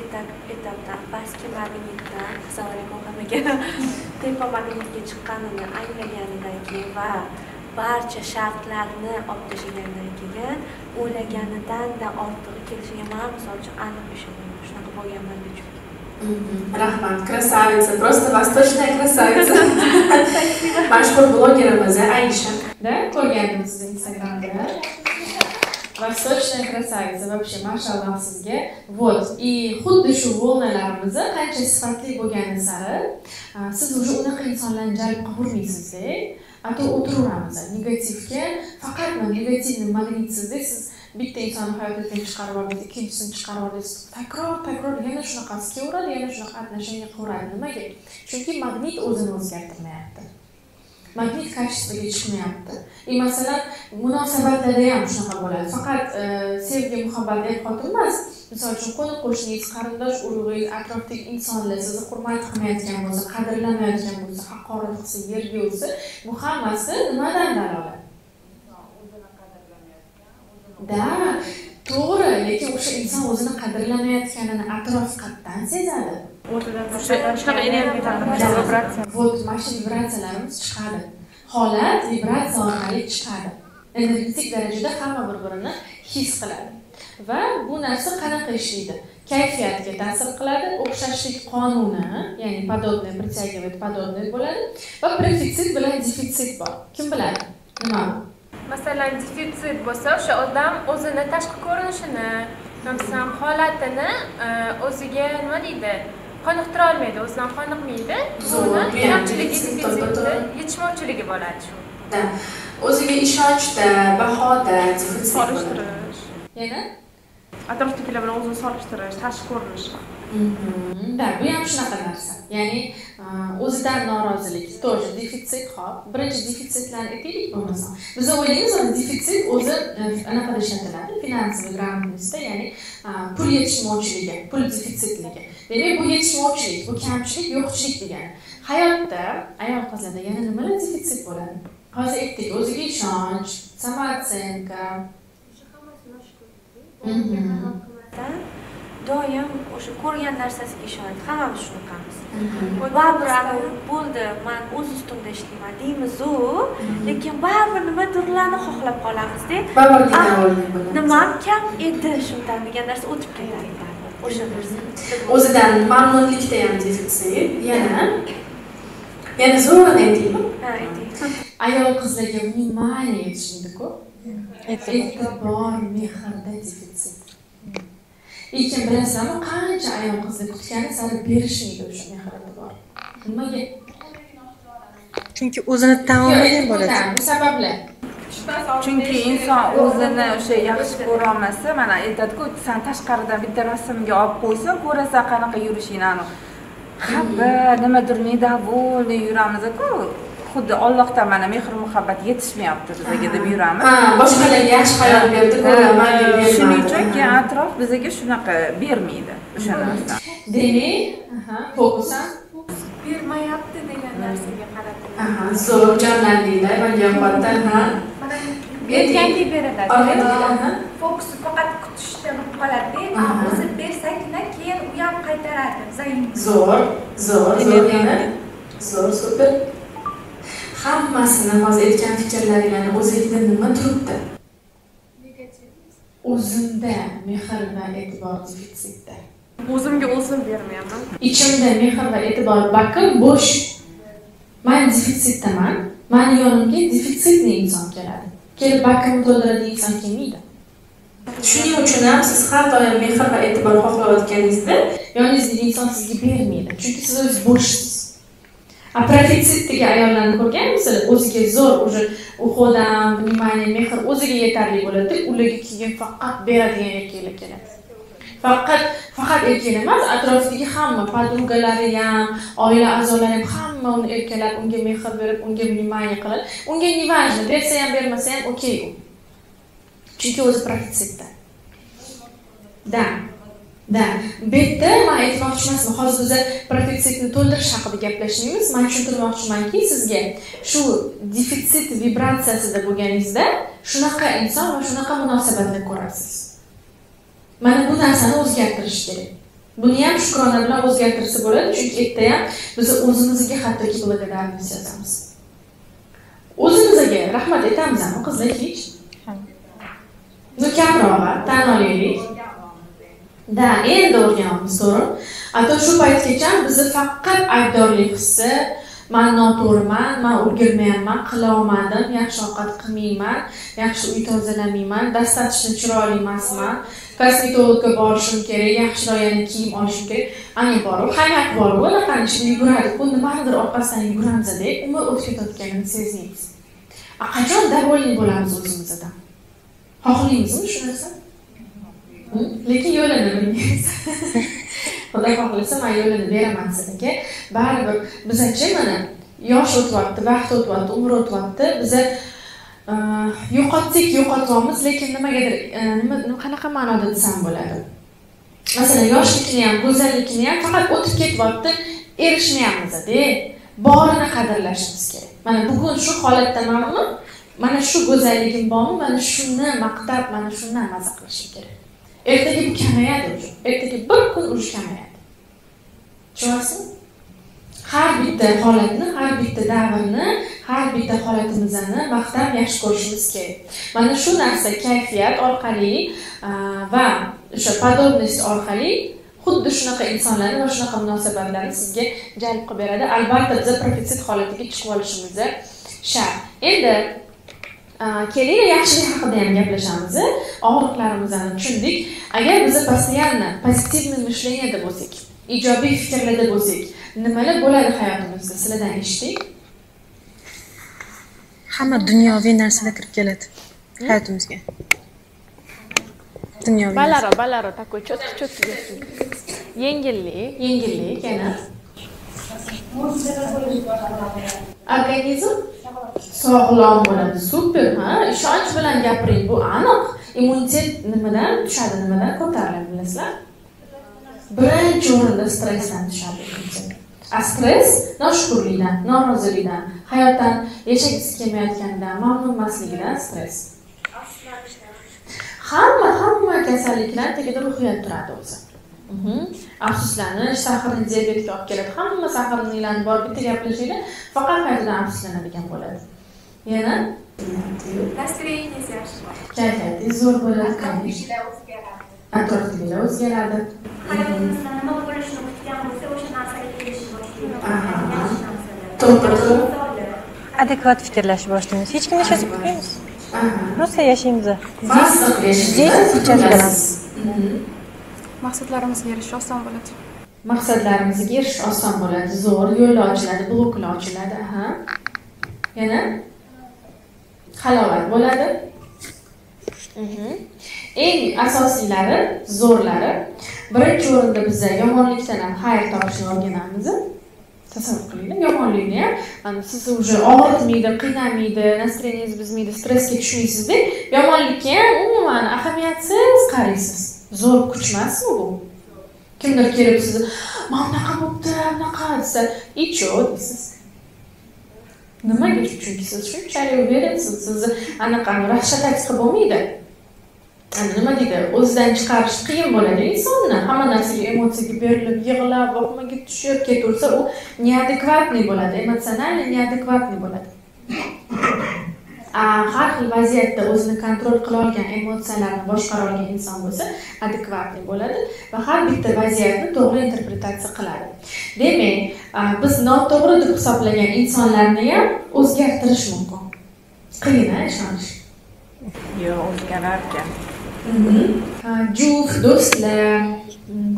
etapdan, pastki magnitdan, assalomu alaykum hammaga, tepa magnitga chiqqanini anglaganidan keyin va barcha shartlarni olib tashlagandan keyin o'ylaganidan-da ortig'i kelishiga men misol uchun aniq ishonaman. Shunaqa bo'lganman chunki. Rahmat, красавица, просто восточная красавица. Mashhur blogerimiz Aisha. Да, ko'rgandim sizni Instagramda. Восточная красавица, вообще, mashalloh sizga. Вот, и xuddi shu волна larimiz qancha sifatli bo'lgani sari siz уже unaqa insonlarni jalb qilmaysiz-da. А то o'tiraveramiz negativga, faqat негативный magnitsizda siz bitta insonni hayotingizdan chiqarib yubordingiz, ikkinchisini chiqarib yubordingiz, takror yana shunaqasi kelaveradi, yana shunaqa отношение qilaveradi. Nimaga? Chunki magnit o'zini o'zgartirmayapti. Magnit качество ga chiqmayapti. И masalan, munosabatlarda ham shunaqa bo'ladi. Faqat sevgi, muhabbat er-xotin emas. Misol uchun, qo'ni-qo'shningiz, qarindosh urug'ingiz, atrofdagi insonlar sizni hurmat qilmayotgan bo'lsa, qadrlamayotgan bo'lsa, haqorat qilsa, yerga ursa, bu hammasi nimadan dalolat? Da, to'g'ri, lekin o'sha inson o'zini qadrlamayotganini atrof qatdan sezadi. Shunaqa energiya vibratsiya. Вот, mana shu vibratsiyalarimiz chiqadi. Holat vibratsiya orqali chiqadi. Energetik darajada hamma bir-birini his qiladi. Va bu narsa qanaqa ishlaydi? Kayfiyatga ta'sir qiladi, o'xshashlik qonuni, ya'ni подобное притягивает подобное bo'ladi va prefitsit bilan defitsit bor. Kim biladi? Nima bu? Masalan, defitsit bo'lsa, o'sha odam o'zini tashqi ko'rinishini, masalan, holatini o'ziga nima deydi? Qoniqtira olmaydi, o'zidan qoniqmaydi. Buni kamchiligi, defitsiti, yetishmovchiligi bo'ladi shu. Da. O'ziga ishonchda, bahoda defitsit solishtirish. Yana atrofdagilar bilan o'zini solishtirish, tashqi ko'rinishi. Da, bu ham shunaqa narsa. Ya'ni o'zidan norozilik, тоже defitsit, hop. Birinchi defitsitlarni aytaylik bo'lmasa. Biz o'ylaymiz, defitsit o'zi anaqada ishlatiladi, финансовый грамотность da, ya'ni pul yetishmovchiligi, pul defitsitligi. Demak, bu yetishmovchilik, bu kamchilik, yo'qchilik degani. Hayotda ayol qizlarda yana nimalar defitsit bo'ladi? Hozir aytdik, o'ziga ishonch, самооценка. Doim o'sha ko'rgan narsasiga ishonadi. Hammamiz shunaqamiz. Baribir bo'ldi, men o'z ustimda ishlayman deymiz-u, lekin baribir nimadirlarni xohlab qolamiz-da. Nimam kam edi shundan degan narsa o'tib ketadi baribir. O'sha narsa. O'zidan mamnunlikda ham defitsit, yana zo'rini aytaymi? Ha, ayting. Ayol qizlarga внимание yetishmaydi-ku. E'tibor, mehrda defitsit. Lekin bilasizlarmi, qancha ayol qizlar kutgani sari berishmaydi o'sha mehr e'tibor. Nimaga? Chunki o'zini tan olmagan bo'ladi. Bu sababli. Chunki inson o'zini o'sha yaxshi ko'ra olmasa, mana aytadi-ku, sen tashqaridan bitta rasmga olib qo'ysan, ko'rasan qanaqa yurishingni. Xafa, nimadir недовольный yuramiz-ku. Xuddi Allohdan mana mehr muhabbat yetishmayapti bizga deb yuramiz. Ha, boshqalarga yaxshi hayot berdi, menga bermadi. Shuning uchun keyin atrof bizga shunaqa bermaydi o'sha narsani. Demak, fokus ham bermayapti degan narsaga qaratiladi. Aha, zo'r jamlandinglar, menga yoqadi, ha. Berganga beriladi. Fokusi faqat kutishda bo'lib qoladi. O'zi bersagina keyin u ham qaytaradi. Zo'r, zo'r, zo'r yana. Zo'r, super. Hammasini hozir aytgan fikrlaringlarni o'zingizda nima turibdi? O'zimda mehr va e'tibor defitsitda. O'zimga o'zim bermayapman. Ichimda mehr va e'tibor bakim bo'sh. Men defitsitdaman. Meni yonimga defitsitli inson keladi. Kelib bakimni to'ldiradigan inson kelmaydi. Shuning uchun ham siz har doim mehr va e'tibor xohlayotganingizda yoningizdagi inson sizga bermaydi. Chunki siz o'zingiz bo'shsiz. A profitsitdagi ayollarni ko'rganmisizlar? O'ziga zo'r уже uходam, внимание, mehr o'ziga yetarli bo'ladi. Ularga keyin faqat beradigan erkaklar keladi. Faqat erkaklar emas, atrofidagi hamma podrugalari ham, oila a'zolari ham hamma uni erkalab, unga mehr berib, unga внимание qiladi. Unga не важно, bersa ham bermasa ham okey u. Chunki o'zi profitsitda. Da. Da. Bu yerda men aytmoqchi emasman, hozir biz profitsitni to'ldirish haqida gaplashmaymiz. Men tushuntirmoqchimanki, sizga shu defitsit vibratsiyasida bo'lganingizda shunaqa inson va shunaqa munosabatni ko'rasiz. Mana bu narsani o'zgartirish kerak. Buni ham shukrona bilan o'zgartirsa bo'ladi, chunki erta ham biz o'zimizga hattoki благодарность yozamiz. O'zimizga rahmat aytamizmi qizlar hech? Ну kamroq, tan olaylik. Da, endi o'rganamiz, to'g'ri. Ato shu paytgacha bizni faqat aybdorlik hissi, men noto'g'riman, men ulgurmayapman, qila olmadim, yaxshi ovqat qilmayman, yaxshi uy tozalamayman, достаточно chiroyli emasman, kosmetologga borishim kerak, yaxshiroq yana kiyim olishim kerak. Ana borib, hamak borib, unaqani ichida yuguradi, bu nimanidir orqasidan yuguramiz-da, umr o'tib ketayotganini sezmaymiz. A qachon довольный bo'lamiz o'zimizdan? Xohlaymizmi shu narsa? Lekin yo'lini bilmaymiz. Xudo xohlasa men yo'lini beraman sizlarga. Baribir bizachi mana yosh o'tyapti, vaqt o'tyapti, umr o'tyapti. Biza yo'qotsak yo'qotyapmiz, lekin nimagadir nima qanaqa ma'noda desam bo'ladi. Masalan, yoshlikni ham, go'zallikni ham faqat o'tib ketyapti, erishmayapmiz-da. Borini qadrlashimiz kerak. Mana bugun shu holatdamanmi? Mana shu go'zalligim bormi? Mana shuni maqtab, mana shundan maza qilishim kerak. Ertaga bu kamayadi уже. Ertaga bir kun urush kamayadi. Tushunyapsizmi? Har bitta holatni, har bitta davrni, har bitta holatimizni maqtab yaxshi ko'rishimiz kerak. Mana shu narsa kayfiyat orqali va o'sha подобность orqali xuddi shunaqa insonlarni va shunaqa munosabatlarni sizga jalb qilib beradi. Albatta biz profitsit holatiga chiqib olishimiz shart. Endi kelinglar yaxshilik haqida ham gaplashamiz. Og'riqlarimizni tushundik. Agar biz постоянно позитивный мышление da bo'lsak, ijobiy fikrlarda bo'lsak, nimalar bo'ladi hayotimizda? Sizlardan eshitdik. Hamma dunyoviy narsalar kirib keladi hayotimizga. Dunyoviy. Balaro, balaro, такой чётко-чётко. Yengillik, yengillik yana. Organizm sog'lom bo'ladi. Super, ha? Ishonch bilan gapiring, bu aniq. Immunitet nimadan tushadi, nimadan ko'tariladi bilasizlar? Birinchi o'rinda stressdan tushadi immunitet. A stress noshukurlikdan, norozilikdan, hayotdan yashagisi kelmayotganidan, mamnun emasligidan stress. Hamma kasalliklar tagida ruhiyat turadi o'zi. Afsuslanish, saxarni diabetga olib keladi. Hamma saxarnilarni borib bitta gaplashinglar, faqat hayotdan afsuslanadigan bo'ladi. Yana настроение yaxshi bo'ladi. Kayfiyatingiz zo'r bo'ladi, atrofdagilar o'zgaradi. Hayotimizda nima bo'lishini kutgan bo'lsa, o'sha narsaga kelishni boshlaydi. To'g'ri. Adekvat fikrlashni boshlaymiz. Hech kimni hech kutmaymiz. Просто yashaymiz. Здесь сейчас bo'lamiz. Maqsadlarimizga erishish oson bo'ladi. Maqsadlarimizga erishish oson bo'ladi. Zo'r yo'llar ochiladi, bloklar ochiladi. Aha. Yana halovat bo'ladi. Eng asosiylari, zo'rlari, birinchi o'rinda biz yomonlikdan ham xayr topishni o'rganamiz. Tasavvur qilinglar, yomonlikni ham mana sizni уже og'ritmaydi, qiynamaydi, настроение ngizni buzmaydi, stressga tushmaysizda, yomonlikka ham umuman ahamiyatsiz qaraysiz. Zo'r kuch emasmi bu? Kimdir kelib sizni mana bunaqa bo'pti, bunaqa desa, и чё deysiz. Nimaga? Chunki siz shunchalik уверен siz, sizni anaqa расшатать qilib bo'lmaydi. Nima deydi, o'zidan chiqarish qiyin bo'ladi insonni. Hamma narsaga emotsiyaga berilib, yig'lab, vohmaga tushib ketaversa, u неадекватный bo'ladi, эмоционально неадекватный bo'ladi. Har xil vaziyatda o'zini контроль qila olgan, emotsiyalarni boshqara olgan inson bo'lsa, адекватный bo'ladi va har bitta vaziyatni to'g'ri interpretatsiya qiladi. Demak, biz noto'g'ri deb hisoblagan insonlarni ham o'zgartirish mumkin. Qiyin, ishonish. Yo'q, o'zgararkan. Juft, do'stlar,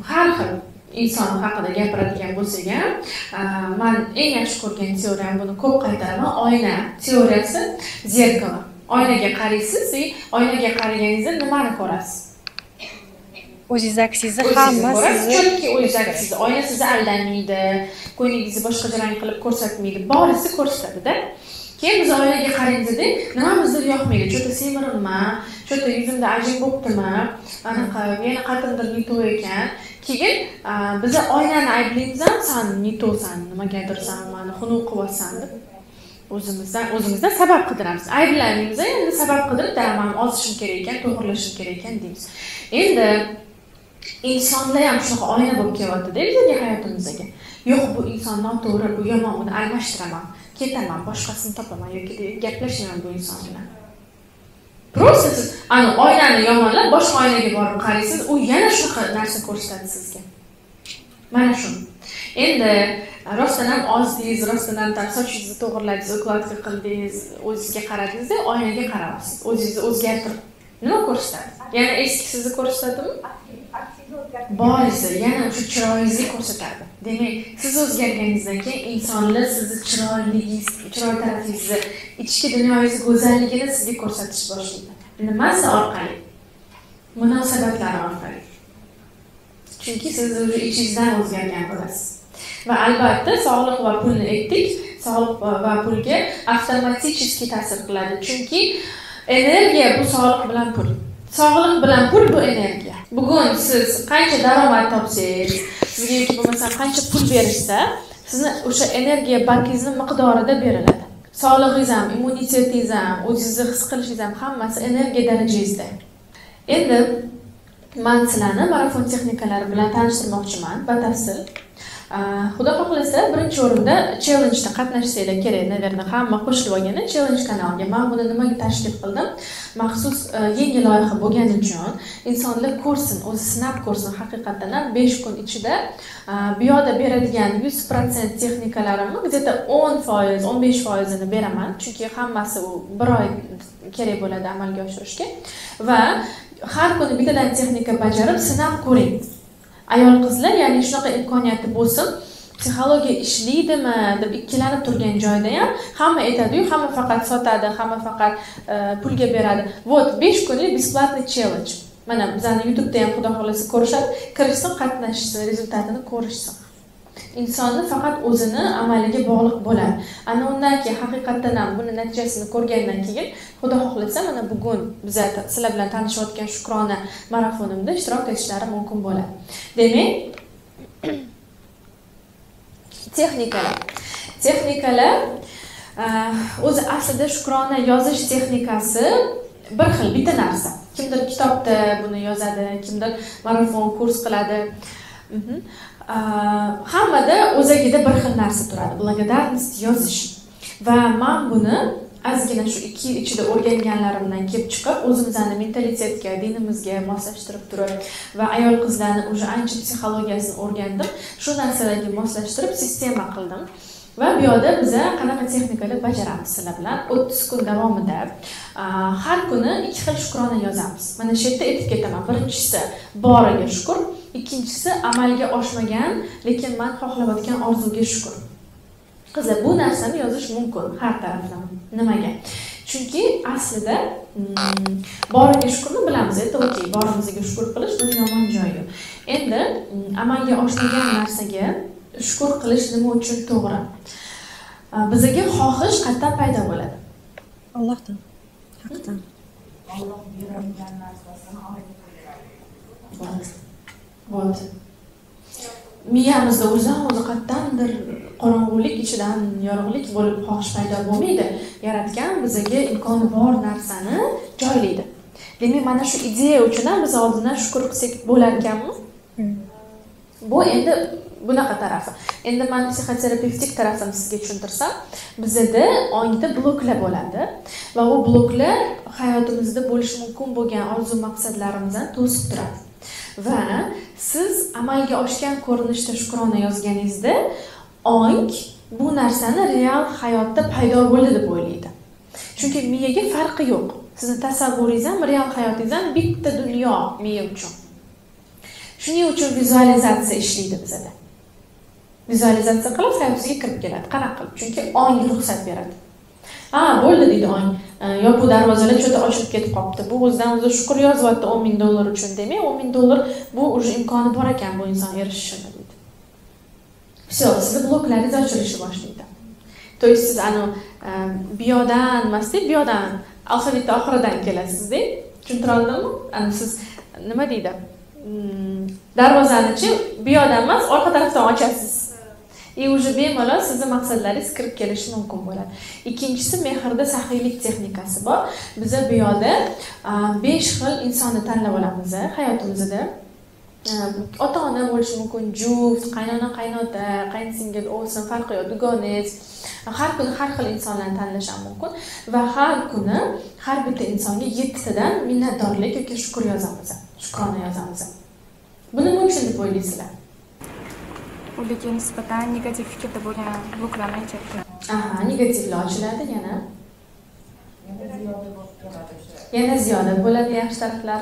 har xil inson haqida gapiradigan bo'lsak ham, man eng yaxshi ko'rgan teoriyam, buni ko'p qaytaraman, oyna teoriyasi, зеркало. Oynaga qaraysiz, oynaga qaraganingizda nimani ko'rasiz? O'zingiz aksingizni, hamma sizni chunki o'zingiz aksingizni, oyna sizni aldamaydi, ko'nglingizni boshqa rang qilib ko'rsatmaydi, borisi ko'rsatadi-da. Keyin biz oynaga qaraymiz-da, nimamizdir yoqmaydi, cho'ta semirimman, cho'ta yuzimda ajin bo'ptimi, anaqa yana qatimdir не то ekan. Keyin biz oynani ayblaymiz ham, san не то san, nimagadir san mani xunuk qilyapsan deb o'zimizdan sabab qidiramiz. Ayblamaymiz, endi sabab qidirib, man ozishim kerak ekan, to'g'rilashim kerak ekan deymiz. Endi insonlar ham shunaqa oyna bo'lib kelyapti-da bizga hayotimizga. Yo'q, bu inson noto'g'ri, bu yomon, uni almashtiraman, ketaman, boshqasini topaman yoki gaplashmayman bu inson bilan. Просто siz ana oynani yomonlab, boshqa oynaga borib qaraysiz, u yana shunaqa narsa ko'rsatadi sizga. Mana shu. Endi rostdan ham ozdingiz, rostdan ham sochingizni to'g'irladingiz, укладка qildingiz, o'zingizga qaradingiz-da, oynaga qarayapsiz. O'zingizni o'zgartirib nima ko'rsatadi? Yana eski sizni ko'rsatadimi? Borisi yana o'sha chiroyingizni ko'rsatadi. Demak, siz o'zgarganingizdan keyin insonlar sizni chiroyligingiz, chiroy tarafingizni, ichki dunyoyingiz go'zalligini sizga ko'rsatish boshlaydi. Nimasi orqali? Munosabatlar orqali. Chunki siz o'zi ichingizdan o'zgargan bo'lasiz. Va albatta sog'liq va pulni aytdik, sog'liq va pulga avtomatik ta'sir qiladi. Chunki energiya bu sog'liq bilan pul. Sog'liq bilan pul bu energiya. Bugun siz qancha daromad topsangiz, sizga yoki bo'lmasa qancha pul berishsa, sizni o'sha energiya bankingizni miqdorida beriladi. Sog'lig'ingiz ham, immunitetingiz ham, o'zingizni his qilishingiz ham hammasi energiya darajangizda. Endi men sizlarni marafon texnikalari bilan tanishtirmoqchiman batafsil. Xudo xohlasa, birinchi o'rinda challenge'da qatnashsanglar kerak, naverda hamma qo'shilib olgani challenge kanaliga. Men buni nimaga tashkil qildim? Maxsus yangi loyiha bo'lgani uchun insonlar ko'rsin, o'zi sinab ko'rsin, haqiqatan ham 5 kun ichida bu yoqda beradigan 100% texnikalarimni где-то 10%, 15%ini beraman, chunki hammasi u bir oy kerak bo'ladi amalga oshirishga. Va har kuni bittadan texnika bajarib sinab ko'ring. Ayol qizlar, ya'ni shunaqa imkoniyati bo'lsin, psixologiya ishlaydimi deb ikkilanib turgan joyda ham hamma aytadi-yu, hamma faqat sotadi, hamma faqat pulga beradi. Вот 5 kunlik бесплатный challenge. Mana bizani YouTube'da ham xudo xohlasa ko'rishadi, kirishsin, qatnashsin, rezultatini ko'rishsin. Insonni faqat o'zini amaliga bog'liq bo'ladi. Ana undan keyin haqiqatan ham buni natijasini ko'rgandan keyin xudo xohlasa mana bugun biz sizlar bilan tanishayotgan Shukrona marafonimda ishtirok etishlari mumkin bo'ladi. Demak, texnikalar. Texnikalar o'zi aslida Shukrona yozish texnikasi bir xil, bitta narsa. Kimdir kitobda buni yozadi, kimdir marafon kurs qiladi. Hammada o'zagida bir xil narsa turadi. Благодарность yozish. Va men buni ozgina shu 2 yil ichida o'rganganlarimdan kelib chiqib, o'zimizni mentalitetga, dinimizga moslashtirib turib va ayol qizlarni o'sha ancha psixologiyasini o'rgandim. Shu narsalarga moslashtirib sistema qildim. Va bu yoqda biz qanaqa texnikalar bajaramiz sizlar bilan 30 kun davomida har kuni 2 xil shukrona yozamiz. Mana shu yerda aytib ketaman. Birinchisi boriga shukr, ikkinchisi amalga oshmagan, lekin men xohlayotgan orzuga shukr. Qizlar, bu narsani yozish mumkin har taraflama. Nimaga? Chunki aslida boriga shukrni bilamiz, это okey, borimizga shukr qilish bu yomon joyi yo'q. Endi amalga oshmagan narsaga Shukur qilish nima uchun to'g'ri? Bizga xohish qayerdan paydo bo'ladi? Allohdan, haqdan. Alloh beradigan narsasini orzu qiladi. Bo'ldi. Miyamizda o'zidan o'zi qayerdandir qorong'ulik ichidan yorug'lik bo'lib xohish paydo bo'lmaydi. Yaratgan bizga imkoni bor narsani joylaydi. Demak, mana shu ideya uchun ham biz oldindan shukur qilsak bo'lar ekanmi? Bu endi bunaqa tarafi. Endi men psixoterapevtik tarafini sizga tushuntirsam, bizda ongda bloklar bo'ladi va u bloklar hayotimizda bo'lishi mumkin bo'lgan orzu maqsadlarimizni to'sib turadi. Va siz amalga oshgan ko'rinishda shukrona yozganingizda ong bu narsani real hayotda paydo bo'ldi deb o'ylaydi. Chunki miyaga farqi yo'q. Sizni tasavvuringiz ham, real hayotingiz ham bitta dunyo miya uchun. Shuning uchun vizualizatsiya ishlaydi bizada. Vizualizatsiya qilib hayotingizga kirib keladi. Qanaqa qilib? Chunki ong ruxsat beradi. Ha, bo'ldi deydi ong. Yopiq darvozalar cho'ta ochilib ketib qolibdi. Bu o'zidan o'zi shukur yozyapti $10,000 uchun demay, $10,000 bu уже imkoni bor ekan bu inson erishishini deydi. Всё, sizni bloklaringiz ochilishni boshlaydi. То есть siz anu bu yoqdan emas-da, bu yoqdan alfabetni oxiridan kelasiz-da. Tushuntira oldimmi? Ana siz nima deydi? Darvozani-chi bu yoqdan emas, orqa tarafdan ochasiz. И уже bemalol sizni maqsadlaringiz kirib kelishi mumkin bo'ladi. Ikkinchisi, mehrda saxiylik texnikasi bor. Biza bu yoqda 5 xil insonni tanlab olamiz hayotimizda. Ota-ona bo'lishi mumkin, juft, qaynona, qaynota, qaynsingil, o'g'ilsin, farqi yo'q, dugonangiz. Har kuni har xil insonlarni tanlash ham mumkin va har kuni har bitta insonga 7 tadan minnatdorlik yoki shukur yozamiz, shukrona yozamiz. Buni nima uchun deb o'ylaysizlar? Ularga nisbatan negativ fikrda bo'lgan bloklarni aytyapti. Aha, negativlar ochiladi yana. Yana ziyoda bo'ladi yaxshi taraflar.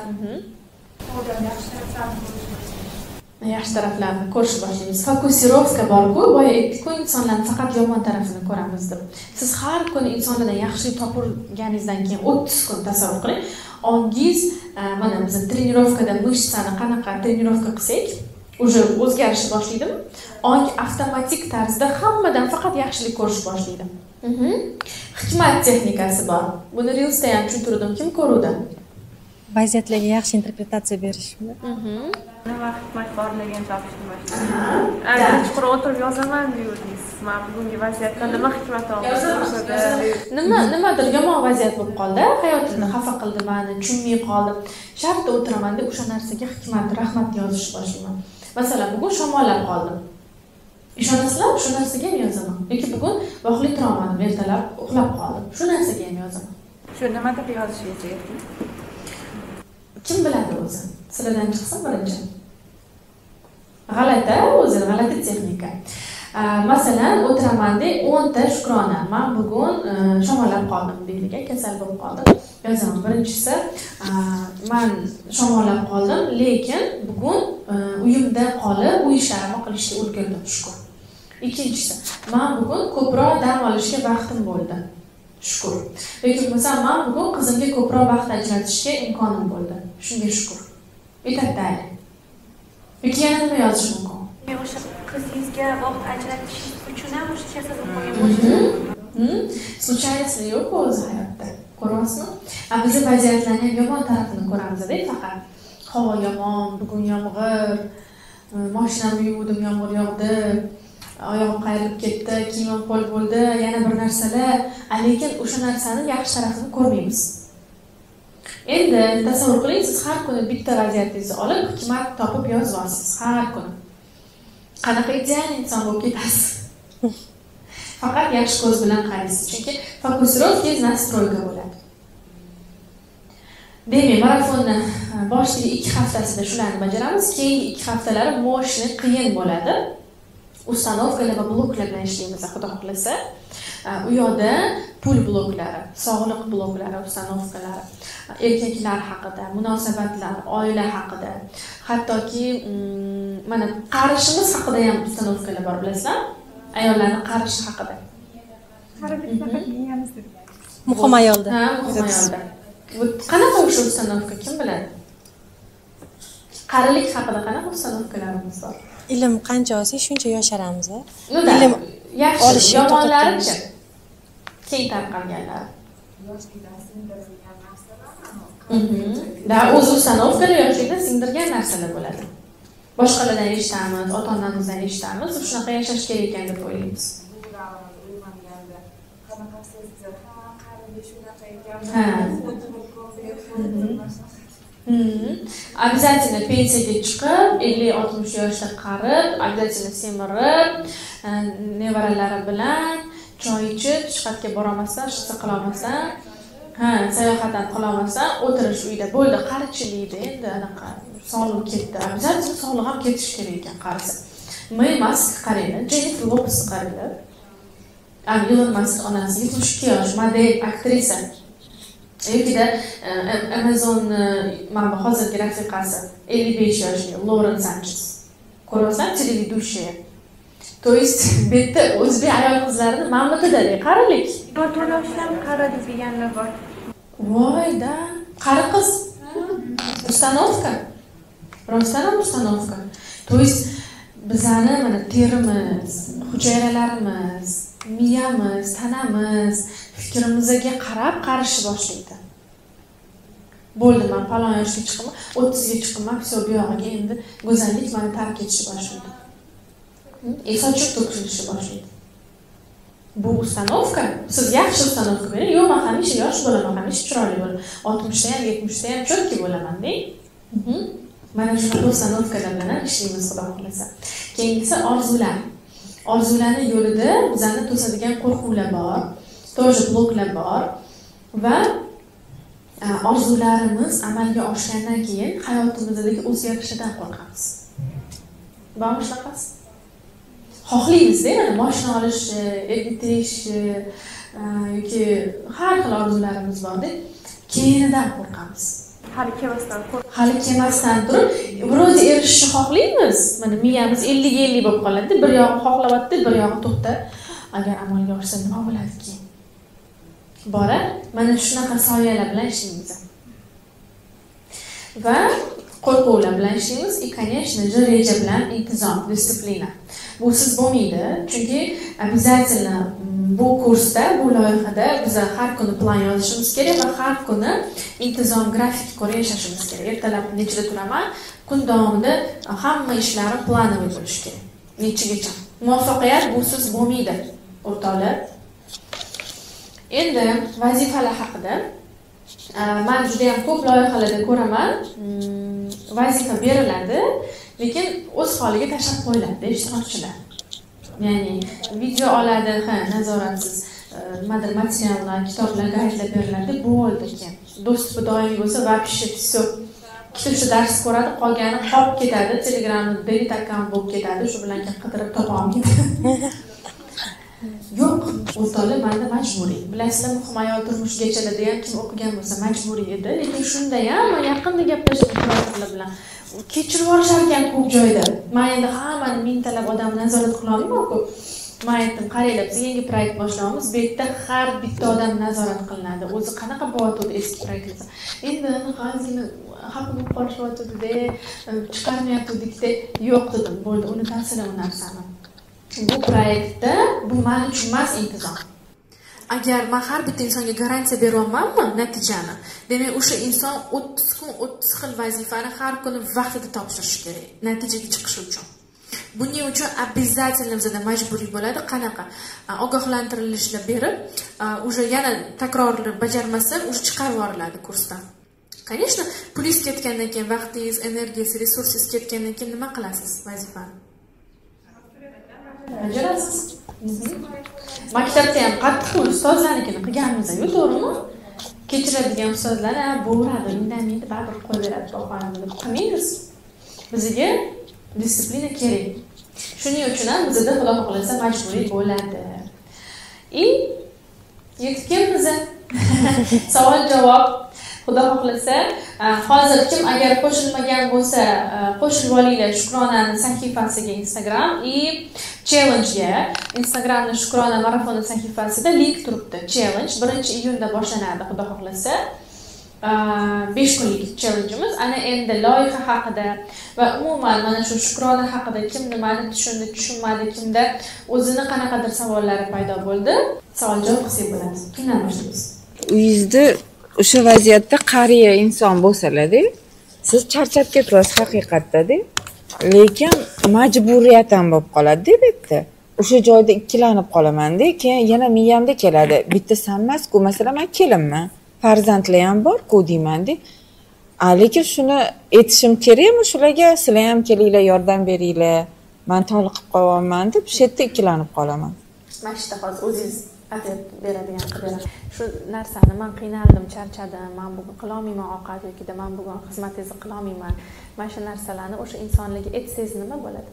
Odam yaxshi taraflarni ko'rish Yaxshi taraflarni ko'rish boshlaymiz. Фокусировка bor-ku, boya aytdik-ku, insonlarni faqat yomon tarafini ko'ramiz deb. Siz har kuni insonlardan yaxshilik topganingizdan keyin 30 kun tasavvur qiling. Ongingiz, mana biz тренировка da мышца ni qanaqa тренировка qilsak, уже o'zgarishni boshlaydimi? Ong avtomatik tarzda hammadan faqat yaxshilik ko'rish boshlaydi. Hikmat texnikasi bor. Buni Reelsda ham tushuntirdim. Kim ko'ruvdi? Vaziyatlarga yaxshi interpretatsiya berish. Nima hikmat borligini topishni boshlaydi. Chuqur o'tirib yozaman deyordingiz. Men bugungi vaziyatdan nima hikmat oldim? Nimadir yomon vaziyat bo'lib qoldi, hayotimni xafa qildi meni, tushunmay qoldim. Shartta o'tiraman deb o'sha narsaga hikmat, rahmat yozishni boshlayman. Masalan, bugun shamollab qoldim. Ishonasizlar, shu narsaga ham yozaman. Yoki bugun vaqtli tura olmadim, ertalab uxlab qoldim. Shu narsaga ham yozaman. Shu nima deb yozishingizni ayting? Kim biladi o'zi? Sizlardan chiqsin birinchi. G'alati o'zi, g'alati texnika. Masalan, o'tiraman-da 10 ta shukrona. Men bugun shamollab qoldim deylik, kasal bo'lib qoldim. Yozaman. Birinchisi, men shamollab qoldim, lekin bugun uyimda qolib, uy ishlarimni qilishga ulgurdim, shukur. Ikkinchisi, men bugun ko'proq dam olishga vaqtim bo'ldi. Shukur. Yoki bo'lmasa, men bugun qizimga ko'proq vaqt ajratishga imkonim bo'ldi. Shunga shukur. И так далее. Yoki yana nima yozish mumkin? Men o'sha qizingizga vaqt ajratish uchun ham o'sha kasal bo'lib qolgan bo'lishi mumkin. Случайность yo'q o'zi hayotda. Ko'ryapsizmi? A biz vaziyatlarni ham yomon tarafini ko'ramizda faqat. Havo yomon, bugun yomg'ir, mashinamni yuvdim, yomg'ir yog'di, oyog'im qayrilib ketdi, kiyimim ho'l bo'ldi, yana bir narsalar. Lekin o'sha narsani yaxshi tarafini ko'rmaymiz. Endi tasavvur qiling, siz har kuni bitta vaziyatingizni olib, hikmat topib yozyapsiz har kuni. Qanaqa ideal inson bo'lib ketasiz? Faqat yaxshi ko'z bilan qaraysiz, chunki фокусировка настройка bo'ladi. Demak, marafonni boshidagi 2 haftasida shularni bajaramiz, keyingi 2 haftalari мощный qiyin bo'ladi. Установка lar va bloklar bilan ishlaymiz, xudo xohlasa. U yoqda pul bloklari, sog'liq bloklari, установка lari, erkaklar haqida, munosabatlar, oila haqida, hattoki mana qarishimiz haqida ham установка lar bor, bilasizlar? Ayollarning qarishi haqida. Qarilik faqat miyamizda degan. Muhim ayolda. Ha, muhim ayolda. Bu qanaqa o'sha установка, kim biladi? Qarilik haqida qanaqa установка larimiz bor? Ilm qancha olsak, shuncha yosharamiz. Ну да, Ilm yaxshi, olishni yomonlarichi? to'xtatamiz. Keng tarqalganlari. Yoshlikdan singdirilgan narsalar. Да, o'zi установка lar, yoshlikdan singdirgan narsalar bo'ladi. Boshqalardan eshitamiz, ota onamizdan eshitamiz, shunaqa yashash kerak ekan deb o'ylaymiz. Bu davrda uyg'onganda qanaqasiz, ha, qarib shunaqa ekan. Ha. Xuddi xuddi. Обязательно pensiyaga chiqib, 50-60 yoshda qarib, обязательно semirib, nevaralari bilan choy ichib, hech qayerga borolmasdan, hech narsa qilolmasdan, ha, sayohat ham qilolmasdan o'tirish uyda. Bo'ldi, qarichilikda endi anaqa sog'lig'i ketdi. Обязательно sog'lig'i ham ketishi kerak ekan qarisa. May Mask qaranglar, Jennifer Lopez qaranglar. Ilon Mask onasi 72 yosh, model, aktrisa. Yokida Amazon mana bu hozirgi rafiqasi 55 yoshli Loren Sanchez. Ko'ryapsizlar, телеведущая. То есть bu yerda o'zbek ayol qizlarini mamlakatida qarilik. To'lovchilar qaradi deganlar bor. Voy да, qari qiz. Установка. Rostdan ham установка. То есть bizani mana terimiz, hujayralarimiz, miyamiz, tanamiz fikrimizga qarab qarishni boshlaydi. Bo'ldi, man falon yoshga chiqaman, 30 ga chiqaman, всё, bu yog'iga endi go'zallik mani tark etishni boshlaydi. Sochim to'kilishni boshlaydi. Bu установка. Siz yaxshi установка bering, yo'q, man hamisha yosh bo'laman, hamisha chiroyli bo'laman. 60 da ham, 70 da ham чётки bo'laman, deng. Mana shunaqa установка lar bilan ishlaymiz, xudo xohlasa. Keyingisi orzular. Orzularni yo'lida bizani to'sadigan qo'rquvlar bor, тоже bloklar bor va orzularimiz amalga oshgandan keyin hayotimizdagi o'zgarishdan qo'rqamiz. Bormi shunaqasi? Xohlaymizda, mana mashina olishni, ev bitirishni yoki har xil orzularimiz borda, keyinidan qo'rqamiz. Hali kelmasdan qo'rq. Hali kelmasdan turib, вроде erishishni xohlaymiz. Mana miyamiz 50-50 bo'lib qoladi. Bir yog'i xohlayapti, bir yog'i to'xta. Agar amalga oshsa nima bo'ladi keyin? Bora, mana shunaqa soyalar bilan ishlaymiz. Va qo'rquvlar bilan ishlaymiz и, конечно же, reja bilan intizom, дисциплина. Busiz bo'lmaydi, chunki обязательно bu kursda, bu loyihada biz har kuni plan yozishimiz kerak va har kuni intizom, grafik ko'ra yashashimiz kerak. Ertalab nechida turaman, kun davomida hamma ishlarim плановый bo'lishi kerak. Nechagacha. Muvaffaqiyat busiz bo'lmaydi, o'rtoqlar. Endi vazifalar haqida. Man juda ham ko'p loyihalarda ko'raman, vazifa beriladi, lekin o'z holiga tashlab qo'yiladi ishtirokchilar. Ya'ni video oladi, ha, nazoratsiz, nimadir materiallar, kitoblar, gaydlar beriladi, bo'ldi keyin. Доступ i doimiy bo'lsa, вообще всё. Ikkita uchta dars ko'radi, qolgani qolib ketadi, Telegramda delete akkaunt bo'lib ketadi, shu bilan keyin qidirib topa olmaydi. Yo'q, o'rtoqlar, manda majburiy. Bilasizlar, muhim ayol turmushgachalarda ham kim o'qigan bo'lsa majburiy edi, lekin shunda ham man yaqinda gaplashdim kuratorlar bilan. Kechirib yuborishar ekan ko'p joyda. Man endi hammani mingtalab odamni nazorat qila olmayman-ku. Man aytdim, qaranglar, biz yangi proyekt boshlayapmiz. Bu yerda har bitta odam nazorat qilinadi. O'zi qanaqa bo'lyapti eski proyektlar. Endi anaqa ozgina xafa bo'lib qolishyapti-da, chiqarmayapti-da. Yo'q dedim, bo'ldi, unutasizlar u narsani. Bu proyektda bu men uchun emas intizom. Agar men har bitta insonga garantiya beryapmanmi natijani, demak o'sha inson 30 kun 30 xil vazifani har kuni vaqtida topshirishi kerak natijaga chiqishi uchun. Buning uchun обязательно bizda majburiy bo'ladi. Qanaqa ogohlantirilishlar berib, уже yana takrorlab bajarmasa, уже chiqarib yuboriladi kursdan. Конечно, pulingiz ketgandan keyin, vaqtingiz, energiyangiz, resursingiz ketgandan keyin nima qilasiz vazifani? Bajarasiz. Maktabda ham qattiq ustozlarnikini qilganmiz-ku, to'g'rimi? Kechiradigan ustozlar, ha, bo'radi, indamaydi, baribir qo'yaveradi bahoni deb qilmaymiz. Bizga дисциплина kerak. Shuning uchun ham bizda xudo xohlasa majburiy bo'ladi. И yetib kelamiz. Savol javob. Xudo xohlasa, hozir kim agar qo'shilmagan bo'lsa, qo'shilib olinglar Shukronani sahifasiga Instagram и challenge'ga. Instagramda Shukrona marafoni sahifasida link turibdi. Challenge 1-iyunda boshlanadi, xudo xohlasa. 5 kunlik challenge'imiz. Ana endi loyiha haqida va umuman mana shu shukrona haqida kim nimani tushundi, tushunmadi, kimda o'zini qanaqadir savollari paydo bo'ldi, savol javob qilsak bo'ladi. Kimdan boshlaymiz? Uyingizda o'sha vaziyatda qariya inson bo'lsalar-da, siz charchab ketasiz haqiqatda-da. Lekin majburiyat ham bo'lib qoladi-da bu yerda. O'sha joyda ikkilanib qolaman-da, keyin yana miyamda keladi. Bitta san emas-ku, masalan, men kelinman. Farzandlar ham bor-ku deyman-da. Lekin shuni aytishim kerakmi shularga, sizlar ham kelinglar, yordam beringlar, men toliqib qolyapman deb shu yerda ikkilanib qolaman. Mana shu yerda hozir o'zingiz ответ beradigan qilib beraman. Shu narsani men qiynaldim, charchadim, men bugun qila olmayman ovqat yoki men bugun xizmatingizni qila olmayman. Mana shu narsalarni o'sha insonlarga aytsangiz nima bo'ladi?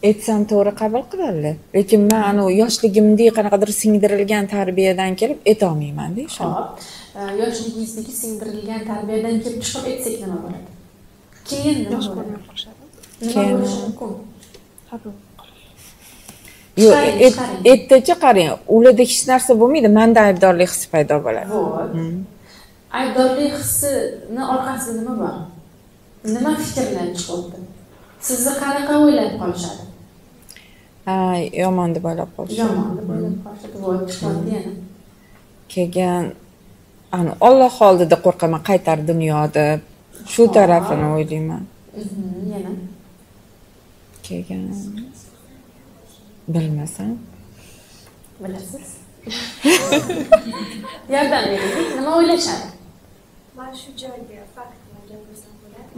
Aytsam to'g'ri qabul qiladilar. Lekin men ana yoshligimda qanaqadir singdirilgan tarbiyadan kelib ayta olmayman-da shuni. Xo'p, yoshligingizdagi singdirilgan tarbiyadan kelib chiqib aytsak nima bo'ladi? Keyin nima bo'ladi? Nima bo'lishi mumkin? Yo'q, ertacha qarang, ularda hech narsa bo'lmaydi, menda aybdorlik hissi paydo bo'ladi. Вот. Aybdorlik hissini orqasida nima bor? Nima fikrlar chiqyapti? Sizni qanaqa o'ylab qolishadi? Ha, yomon deb o'ylab qolishadi. Yomon deb o'ylab qolishadi. Voy, chiqyapti yana. Keyin ana Alloh oldida qo'rqaman, qaytar dunyo deb shu tarafini o'ylayman. Yana. Keyin bilmasam. Bilasiz. Yordam bering. Nima o'ylashadi? Men shu joyga fakt bilan gapirsam bo'ladi.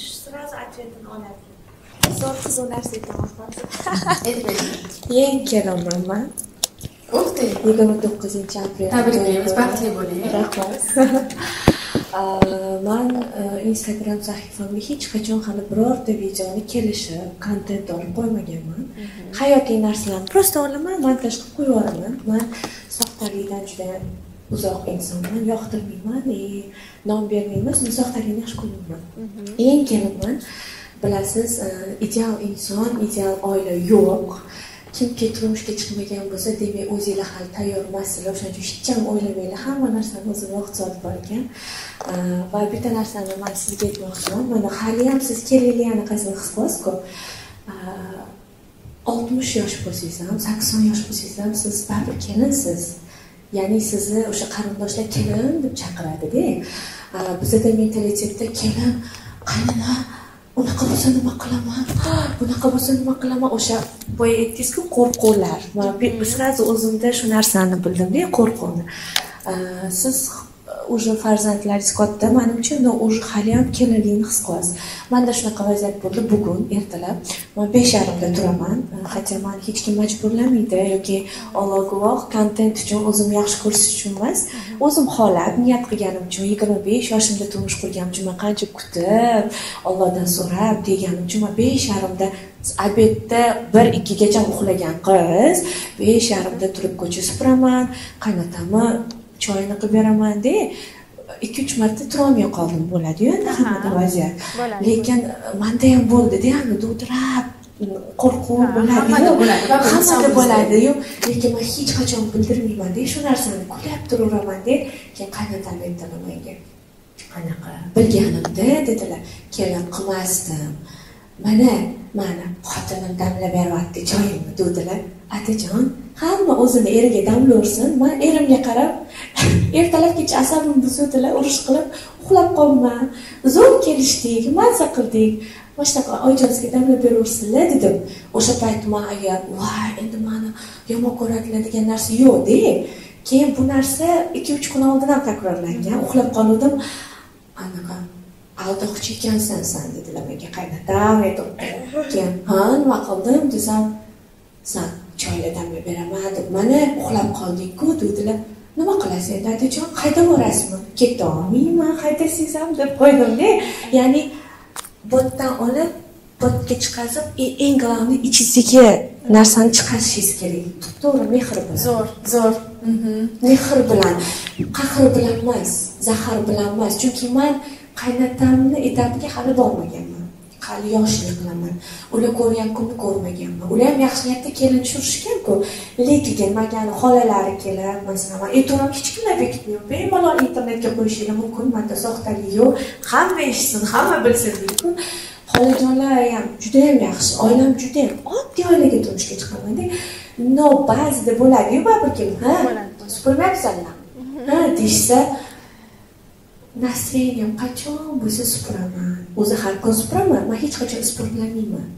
Shu sразу ответini oladi. Zo'r qiziq narsa aytaman hozir. Aytib. Yangi kelinman man. Uxti. 29-aprel. Tabriklaymiz, baxtli bo'ling. Rahmat. Man Instagram sahifamga hech qachon hali birorta videoni kelishib, kontent olib qo'ymaganman. Hayotiy narsalarni просто olaman, montaj qilib qo'yib yuboraman. Man soxtalikdan juda uzoq insonman, yoqtirmayman, nom bermayman, soxtalikni yaxshi ko'rmayman. Eng kelinman, bilasiz, ideal inson, ideal oila yo'q. Kimki turmushga chiqmagan bo'lsa, demak o'zinglar hali tayyor emassizlar, o'shaning uchun hech ham o'ylamanglar, hamma narsani o'zini vaqt soati bor ekan. Va bitta narsani men sizga aytmoqchiman, mana hali ham siz kelinlik anaqasini his qilasiz-ku. 60 yosh bo'lsangiz ham, 80 yosh bo'lsangiz ham siz baribir kelinsiz. Ya'ni sizni o'sha qarindoshlar kelin deb chaqiradida. Bizda mentalitetda kelin, qaynona, unaqa bo'lsa nima qilaman, bunaqa bo'lsa nima qilaman, o'sha boya aytdingiz-ku, qo'rquvlar. Men sразу o'zimda shu narsani bildimda, qo'rquvni. Siz уже farzandlaringiz katta, menimcha, но уже hali ham kelinlikni his qilasiz. Menda shunaqa vaziyat bo'ldi bugun ertalab. Men 5:30da turaman. Hatto meni hech kim majburlamaydi yoki Alloh guvoh, kontent uchun o'zimni yaxshi ko'rsatish uchun emas, o'zim xohlab niyat qilganim uchun 25 yoshimda turmush qurganim uchun men qancha kutib, Allohdan so'rab deganim uchun men 5:30da obedda 1-2 gacha uxlagan qiz 5:30da turib ko'cha supuraman, qaynotamni choyini qilib beraman-da, 2-3 marta turolmay qoldim, bo'ladi-yu endi hammada vaziyat. Lekin menda ham bo'ldi-da, endi dovdirab qo'rquv bo'ladi-yu, hammada bo'ladi-yu, lekin men hech qachon bildirmayman-da, shu narsani kulab turaveraman-da. Keyin qaynotam aytdilar menga, anaqa bilganimda dedilar, kelin qilmasdim. Mana xotinim damlab beryapti choyimni dedilar. Atajon, hamma o'zini eriga damlaversin. Men erimga qarab ertalabgacha asabim buzildilar, urush qilib uxlab qolman. Zo'r kelishdik, mazza qildik. Mana shunaqa oyijon sizga damlab beraversinlar dedim. O'sha payt men agar voy endi meni yomon ko'radilar degan narsa yo'q-da. Keyin bu narsa 2-3 kun oldin ham takrorlangan. Uxlab qoldim. Anaqa aldoqchi ekansan san dedilar menga qaynotam aytib. Keyin ha nima qildim desam, san choylar damlab beraman deb mana uxlab qolding-ku dedilar. Nima qilasiz endi adajon, haydavorasizmi? Keta olmayman, haydasangiz ham deb qo'ydim-da. Ya'ni botdan olib botga chiqazib, eng главный ichingizdagi narsani chiqarishingiz kerak. To'g'ri, mehr bilan. Zo'r, zo'r. Mehr bilan, qahr bilan emas, zahar bilan emas. Chunki men qaynotamni etapiga hali bormaganman. Hali yoshlik qilaman. Ular ko'rgan kunni ko'rmaganman. Ular ham yaxshi niyatda kelin tushirishgan-ku. Lekin manga xolalari kelib, masalan, men aytaman, hech kimlar bekitmayman. Bemalol internetga qo'yishinglar mumkin, menda soxtalik yo'q. Hamma eshitsin, hamma bilsin deydi-ku. Xolajonlar ham juda ham yaxshi, oilam juda ham oddiy oilaga turmushga chiqaman-da. No, ba'zida bo'ladi-yu baribir kelib, ha, supurmayapsanlar. Ha, deyishsa, настроением qachon bo'lsa supuraman. O'zi har kun supuraman, men hech qachon supurlamayman.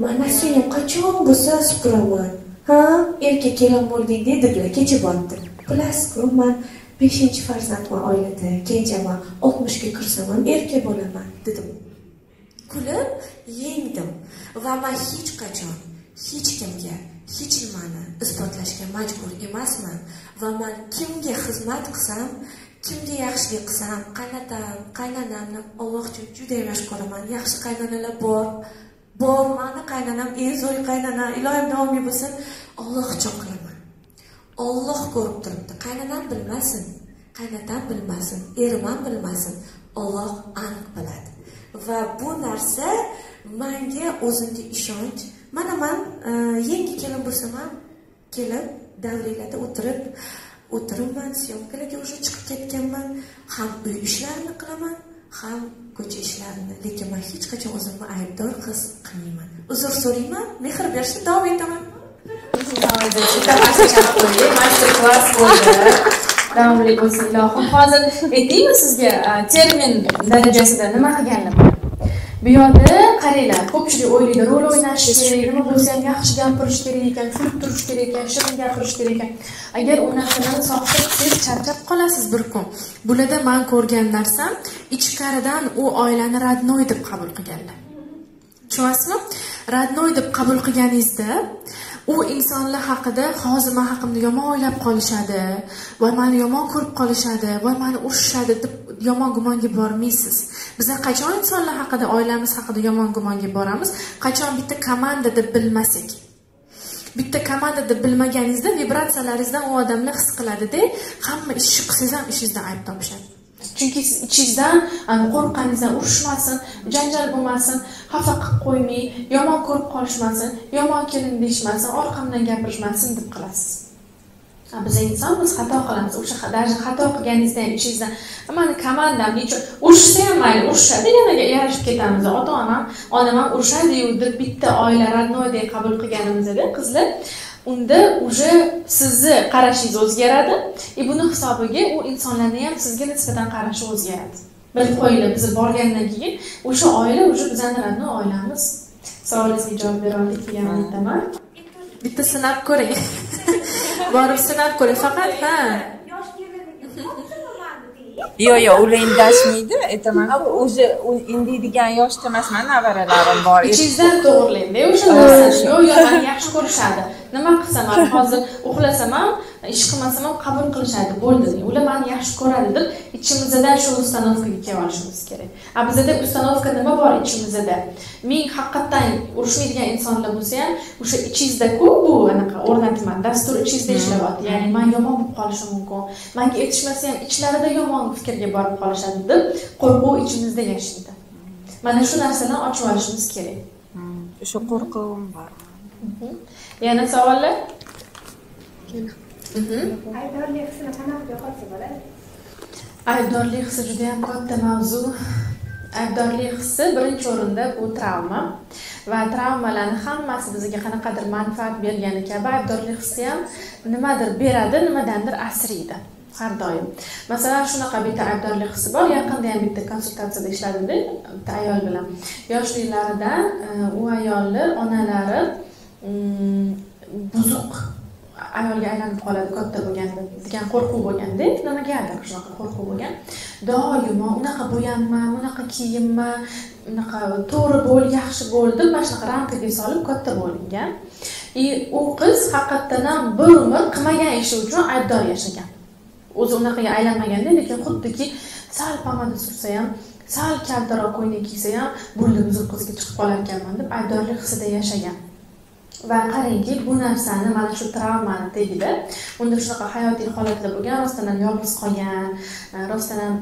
Men настроением qachon bo'lsa supuraman. Ha, erkak kelin bo'lding dedilar, kecha botdi. Bilasizku, men 5-farzandman oilada, kenjaman, 60 ga kirsam ham erkak bo'laman dedim. Kulib yengdim va men hech qachon hech kimga hech nimani isbotlashga majbur emasman va men kimga xizmat qilsam, kimga yaxshilik qilsam, qaynatam, qaynonamni Alloh uchun juda yaxshi ko'raman. Yaxshi qaynonalar bor. Bor, meni qaynonam eng zo'r qaynona, iloyim davomiy bo'lsin. Alloh uchun qilaman. Alloh ko'rib turibdi. Qaynonam bilmasin, qaynatam bilmasin, erim ham bilmasin. Alloh aniq biladi. Va bu narsa menga o'zimga ishonch. Mana men yangi kelin bo'lsam ham kelib davralarda o'tiribman, syomkalarga уже chiqib ketganman, ham uy ishlarini qilaman, ham ko'cha ishlarini. Lekin men hech qachon o'zimni aybdor his qilmayman. Uzr so'rayman, mehr berishni davom etaman. Master-klass bo'ldi. Davomli bo'lsin ilohim. Hozir aytaymi sizga termin darajasida nima qilganlar? Bu yoqda qaranglar, ko'pchilik o'ylaydi, rol o'ynash kerak, nima bo'lsa ham yaxshi gapirish kerak ekan, kulib turish kerak ekan, shirin gapirish kerak ekan. Agar u narsalarni soxta qilsangiz charchab qolasiz bir kun. Bularda men ko'rgan narsam, ichkaridan u oilani родной deb qabul qilganlar. Tushunasizmi? Родной deb qabul qilganingizda u insonlar haqida hozir men haqimda yomon o'ylab qolishadi, voy meni yomon ko'rib qolishadi, voy meni urishadi deb yomon gumonga bormaysiz. Biz qachon insonlar haqida, oilamiz haqida yomon gumonga boramiz? Qachon bitta komanda deb bilmasak. Bitta komanda deb bilmaganingizda vibratsiyalaringizdan u odamlar his qiladi-da, hamma ishni qilsangiz ham ishingizdan ayb topishadi. Chunki siz ichingizdan qo'rqqaningizdan urushmasin, janjal bo'lmasin, xafa qilib qo'ymay, yomon ko'rib qolishmasin, yomon kelin deyishmasin, orqamdan gapirishmasin deb qilasiz. Biz insonmiz, xato qilamiz. O'sha xato qilganingizda ham ichingizdan mani komandam necha urushsa ham mayli, urushadi, yana yarashib ketamiz. Ota-onam, onam ham urushadi-yu deb bitta oila родной qabul qilganimizda qizlar, unda уже sizni qarashingiz o'zgaradi. Buni hisobiga u insonlarni ham sizga nisbatan qarashi o'zgaradi. Bilib qo'yinglar, biz borgandan keyin o'sha oila уже bizning родной oilamiz. Savolingizga javob bera oldik degan umiddaman. Bitta sinab ko'ring. Borib sinab ko'ring faqat, ha. Yo'q, yo'q, ular indashmaydi, aytaman-ku, o'zi indiydigan yoshda emasman, nevaralarim bor. Ichingizdan to'g'rilaydi o'sha narsani. Yo'q, yo'q, meni yaxshi ko'rishadi. Nima qilsam ham, hozir uxlasam ham, ish qilmasam ham qabul qilishadi, bo'ldi. Ular meni yaxshi ko'radi deb ichimizdan shu ustanovkaga kelib olishimiz kerak. A bizda ustanovka nima bor ichimizda? Men haqiqatan urushmaydigan insonlar bo'lsa ham, o'sha ichingizda-ku bu anaqa o'rnatma, dastur ichingizda ishlayapti. Ya'ni men yomon bo'lib qolishim mumkin. Menga aytishmasa ham ichlarida yomon fikrga borib qolishadi deb qo'rquv ichimizda yashaydi. Mana shu narsani ochib olishimiz kerak. O'sha qo'rquvim bor. Yana savollar? Aybdorlik hissini qanaqa yo'qotsa bo'ladi? Aybdorlik hissi juda ham katta mavzu. Aybdorlik hissi birinchi o'rinda bu travma va travmalarning hammasi bizga qanaqadir manfaat bergani kabi aybdorlik hissi ham nimadir beradi, nimadandir asraydi har doim. Masalan, shunaqa bitta aybdorlik hissi bor. Yaqinda ham bitta konsultatsiyada ishladimda, bitta ayol bilan. Yoshliklaridan u ayolni onalari buzuq ayolga aylanib qoladi katta bo'lganda degan qo'rquv bo'lganda, nimagadir shunaqa qo'rquv bo'lgan. Doimo unaqa bo'yanma, bunaqa kiyinma, unaqa to'g'ri bo'l, yaxshi bo'l deb mana shunaqa ramkaga solib katta bo'lingan. U qiz haqiqatan ham bir umr qilmagan ishi uchun aybdor yashagan. O'zi unaqaga aylanmaganda, lekin xuddiki sal pomada sursa ham, sal kaltaroq ko'ylak kiysa ham, bo'ldi buzuq qizga chiqib qolar ekanman deb aybdorlik hissida yashagan. Va qarangki, bu narsani, mana shu travmani tagida unda shunaqa hayotiy holatlar bo'lgan, rostdan ham yolg'iz qolgan, rostdan ham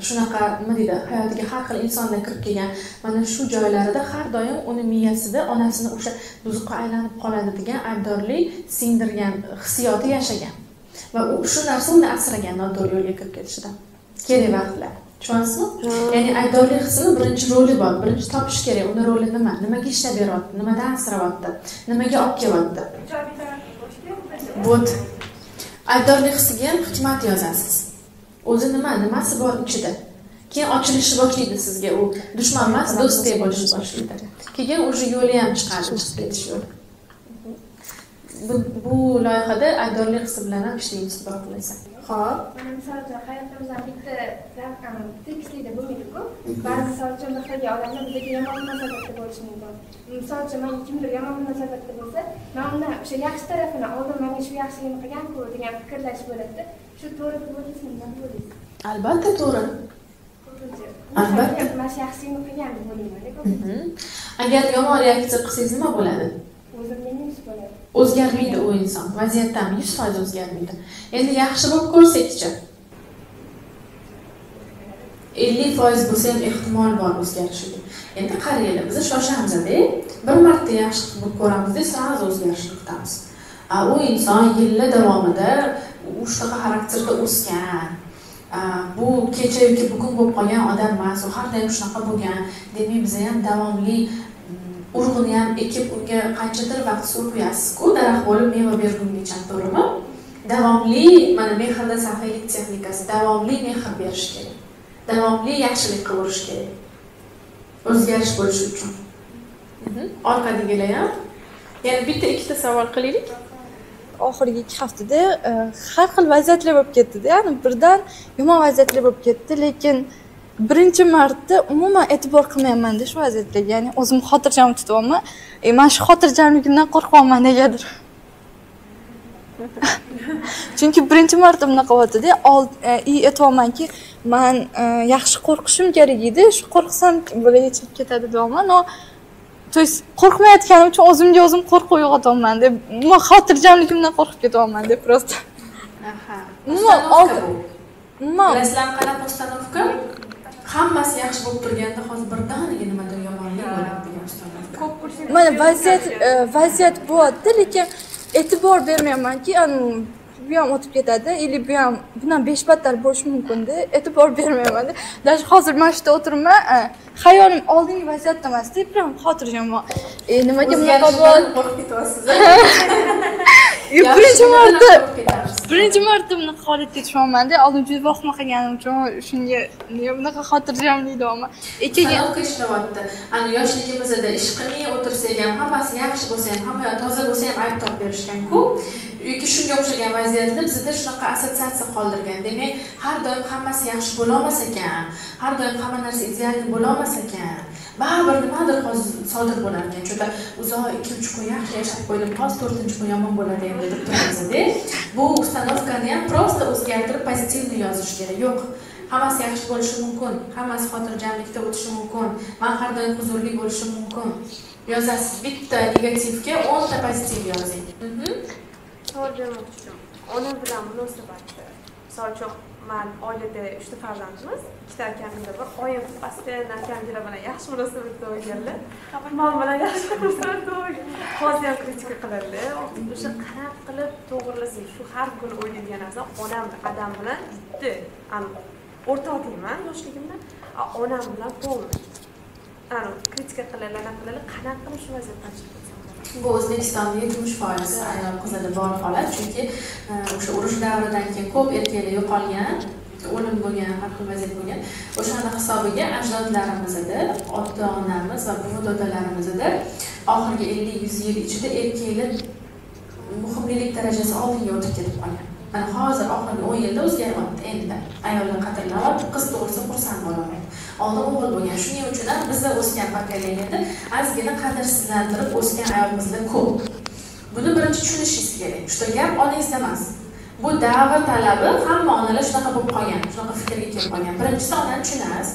shunaqa nima deydi, hayotiga har xil insonlar kirib kelgan. Mana shu joylarida har doim uni miyasida onasini o'sha buzuqqa aylanib qoladi degan aybdorlik singdirgan hissiyoti yashagan. Va u shu narsa uni asragan noto'g'ri yo'lga kirib ketishidan. Kerak vaqtlar. Tushunasizmi? Ya'ni aybdorlik hissini birinchi roli bor, birinchi topish kerak. Uni roli nima? Nimaga ishlab beryapti? Nimadan asrayapti? Nimaga olib kelyapti? Вот. Aybdorlik hissiga ham hikmat yozasiz. O'zi nima? Nimasi bor ichida? Keyin ochilishni boshlaydi sizga u. Dushman emas, do'stdek bo'lishni boshlaydi. Keyin o'sha yo'li ham chiqadi, chiqib ketish yo'li. Bu loyihada aybdorlik hissi bilan ham ishlaymiz, xudo xohlasa. Xo'p. Mana misol uchun hayotimizda bitta tekislikda bo'lmaydi-ku. Ba'zi misol uchun bir xil odamlar bizga yomon munosabatda bo'lishi mumkin. Misol uchun men kimdir yomon munosabatda bo'lsa, men undan o'sha yaxshi tarafini oldin menga shu yaxshilikni qilgan-ku degan fikrlash bo'ladi. Shu to'g'ri deb o'ylaysizmi, nima deb o'ylaysiz? Albatta to'g'ri. Albatta. Mana shu yaxshilikni qilgan deb o'ylayman. Agar yomon reaksiya qilsangiz nima bo'ladi? O'zimga minus bo'ladi. O'zgarmaydi u inson. Vaziyatdan 100% o'zgarmaydi. Endi yaxshi bo'lib ko'rsakchi. 50% bo'lsa ham ehtimol bor o'zgarishiga. Endi qaranglar, biz shoshamiz-da, bir marta yaxshi qilib ko'ramiz-da, sразу o'zgarishni kutamiz. U inson yillar davomida shunaqa xarakterda o'sgan. Bu kecha yoki bugun bo'lib qolgan odam emas, u har doim shunaqa bo'lgan. Demak, biz ham davomli urug'ini ham ekib unga qanchadir vaqt suv quyasiz-ku, daraxt bo'lib meva bergungacha, to'g'rimi? Davomli, mana mehrda saxiylik texnikasi, davomli mehr berish kerak. Davomli yaxshilik qilish kerak. O'zgarish bo'lishi uchun. Orqadagilar ham. Yana bitta ikkita savol qilaylik. Oxirgi 2 haftada har xil vaziyatlar bo'lib ketdi-da, ya'ni birdan yomon vaziyatlar bo'lib ketdi, lekin birinchi marta umuman e'tibor qilmayapman-da shu vaziyatlarga. Ya'ni o'zim xotirjam tutyapman. Men shu xotirjamligimdan qo'rqyapman negadir. Chunki birinchi marta bunaqa bo'lyapti-da, aytyapmanki, men yaxshi qo'rqishim kerak edi, shu qo'rqsam bolaga chiqib ketadi deyapman. No, to есть qo'rqmayotganim uchun o'zimga o'zim qo'rquv uyg'otyapman deb, men xotirjamligimdan qo'rqib ketyapman deb просто. Aha. Umuman bilasizlarmi qanaqa установка? Hammasi yaxshi bo'lib turganda hozir birdaniga nimadir yomonlik bo'ladi degan установка. Mana vaziyat bo'lyapti, lekin e'tibor bermayapmanki, bu ham o'tib ketadi, ili bu ham bundan 5 battar bo'lishi mumkin-da, e'tibor bermayapman. Даже hozir mana shu yerda o'tiribman, xayolim oldingi vaziyatda emas-da, prям xotirjamman. Nimaga bunaqa bo'ldi? Qo'rqib ketyapsiz. Birinchi marta bunaqa holatga tushyapman-da, oldin juda vahima qilganim uchun shunga nega bunaqa xotirjamlik deyapman. Установка ishlayapti. Ana yoshligimizda ish qilmay o'tirsak ham, hammasi yaxshi bo'lsa ham, hamma yoq toza bo'lsa ham ayb topib berishgan-ku. Yoki shunga o'xshagan vaziyatda bizda shunaqa assotsiatsiya qoldirgan. Demak, har doim hammasi yaxshi bo'la olmas ekan, har doim hamma narsa ideal bo'la olmas ekan. Baribir nimadir hozir sodir bo'lar ekan. Chunki uzoq 2-3 kun yaxshi yashab qo'ydim, hozir 4-kun yomon bo'ladi endi deb turamiz-da. Bu установкani ham просто o'zgartirib pozitivni yozish kerak. Yo'q, hammasi yaxshi bo'lishi mumkin, hammasi xotirjamlikda o'tishi mumkin, men har doim huzurli bo'lishim mumkin. Yozasiz, bitta negativga 10 ta pozitiv yozing. Savol bermoqchi. Ona bilan munosabatda. Misol uchun, men oilada 3 ta farzandimiz, 2 ta akamda bir, oyim постоянно akamlar bilan yaxshi munosabatda bo'lganlar. Men bilan yaxshi munosabatda bo'lgan. Hozir ham kritika qiladilar. O'sha qanaqa qilib to'g'rilasin, shu har kuni o'ylaydigan narsa onam adam bilan bitta, o'rtoq deyman yoshligimda, onam bilan polni. Kritika qiladilar, qiladilar, qanaqa qilib shu vaziyatdan chiqib ketsam? Bu O'zbekistonda 70% ayol qizlarda bor holat, chunki o'sha urush davridan keyin ko'p erkaklar yo'qolgan, o'lim bo'lgan, har xil vaziyat bo'lgan. O'shani hisobiga ajdodlarimizda, ota-onamiz va buvi dodalarimizda oxirgi 50-100 yil ichida erkaklar muhimlilik darajasi oldinga o'tib ketib qolgan. Mana hozir oxirgi 10 yilda o'zgaryapti endi. Ayollar qadrlanyapti, qiz tug'ilsa xursand bo'lolmaydi. Oldin o'g'il bo'lgan. Shuning uchun ham bizda o'sgan pokoleniyada ozgina qadrsizlantirib o'sgan ayol qizlar ko'p. Buni birinchi tushunishingiz kerak. Shu gap onangizda emas. Bu davr talabi, hamma onalar shunaqa bo'lib qolgan, shunaqa fikrga kelib qolgan. Birinchisi onani tushunasiz.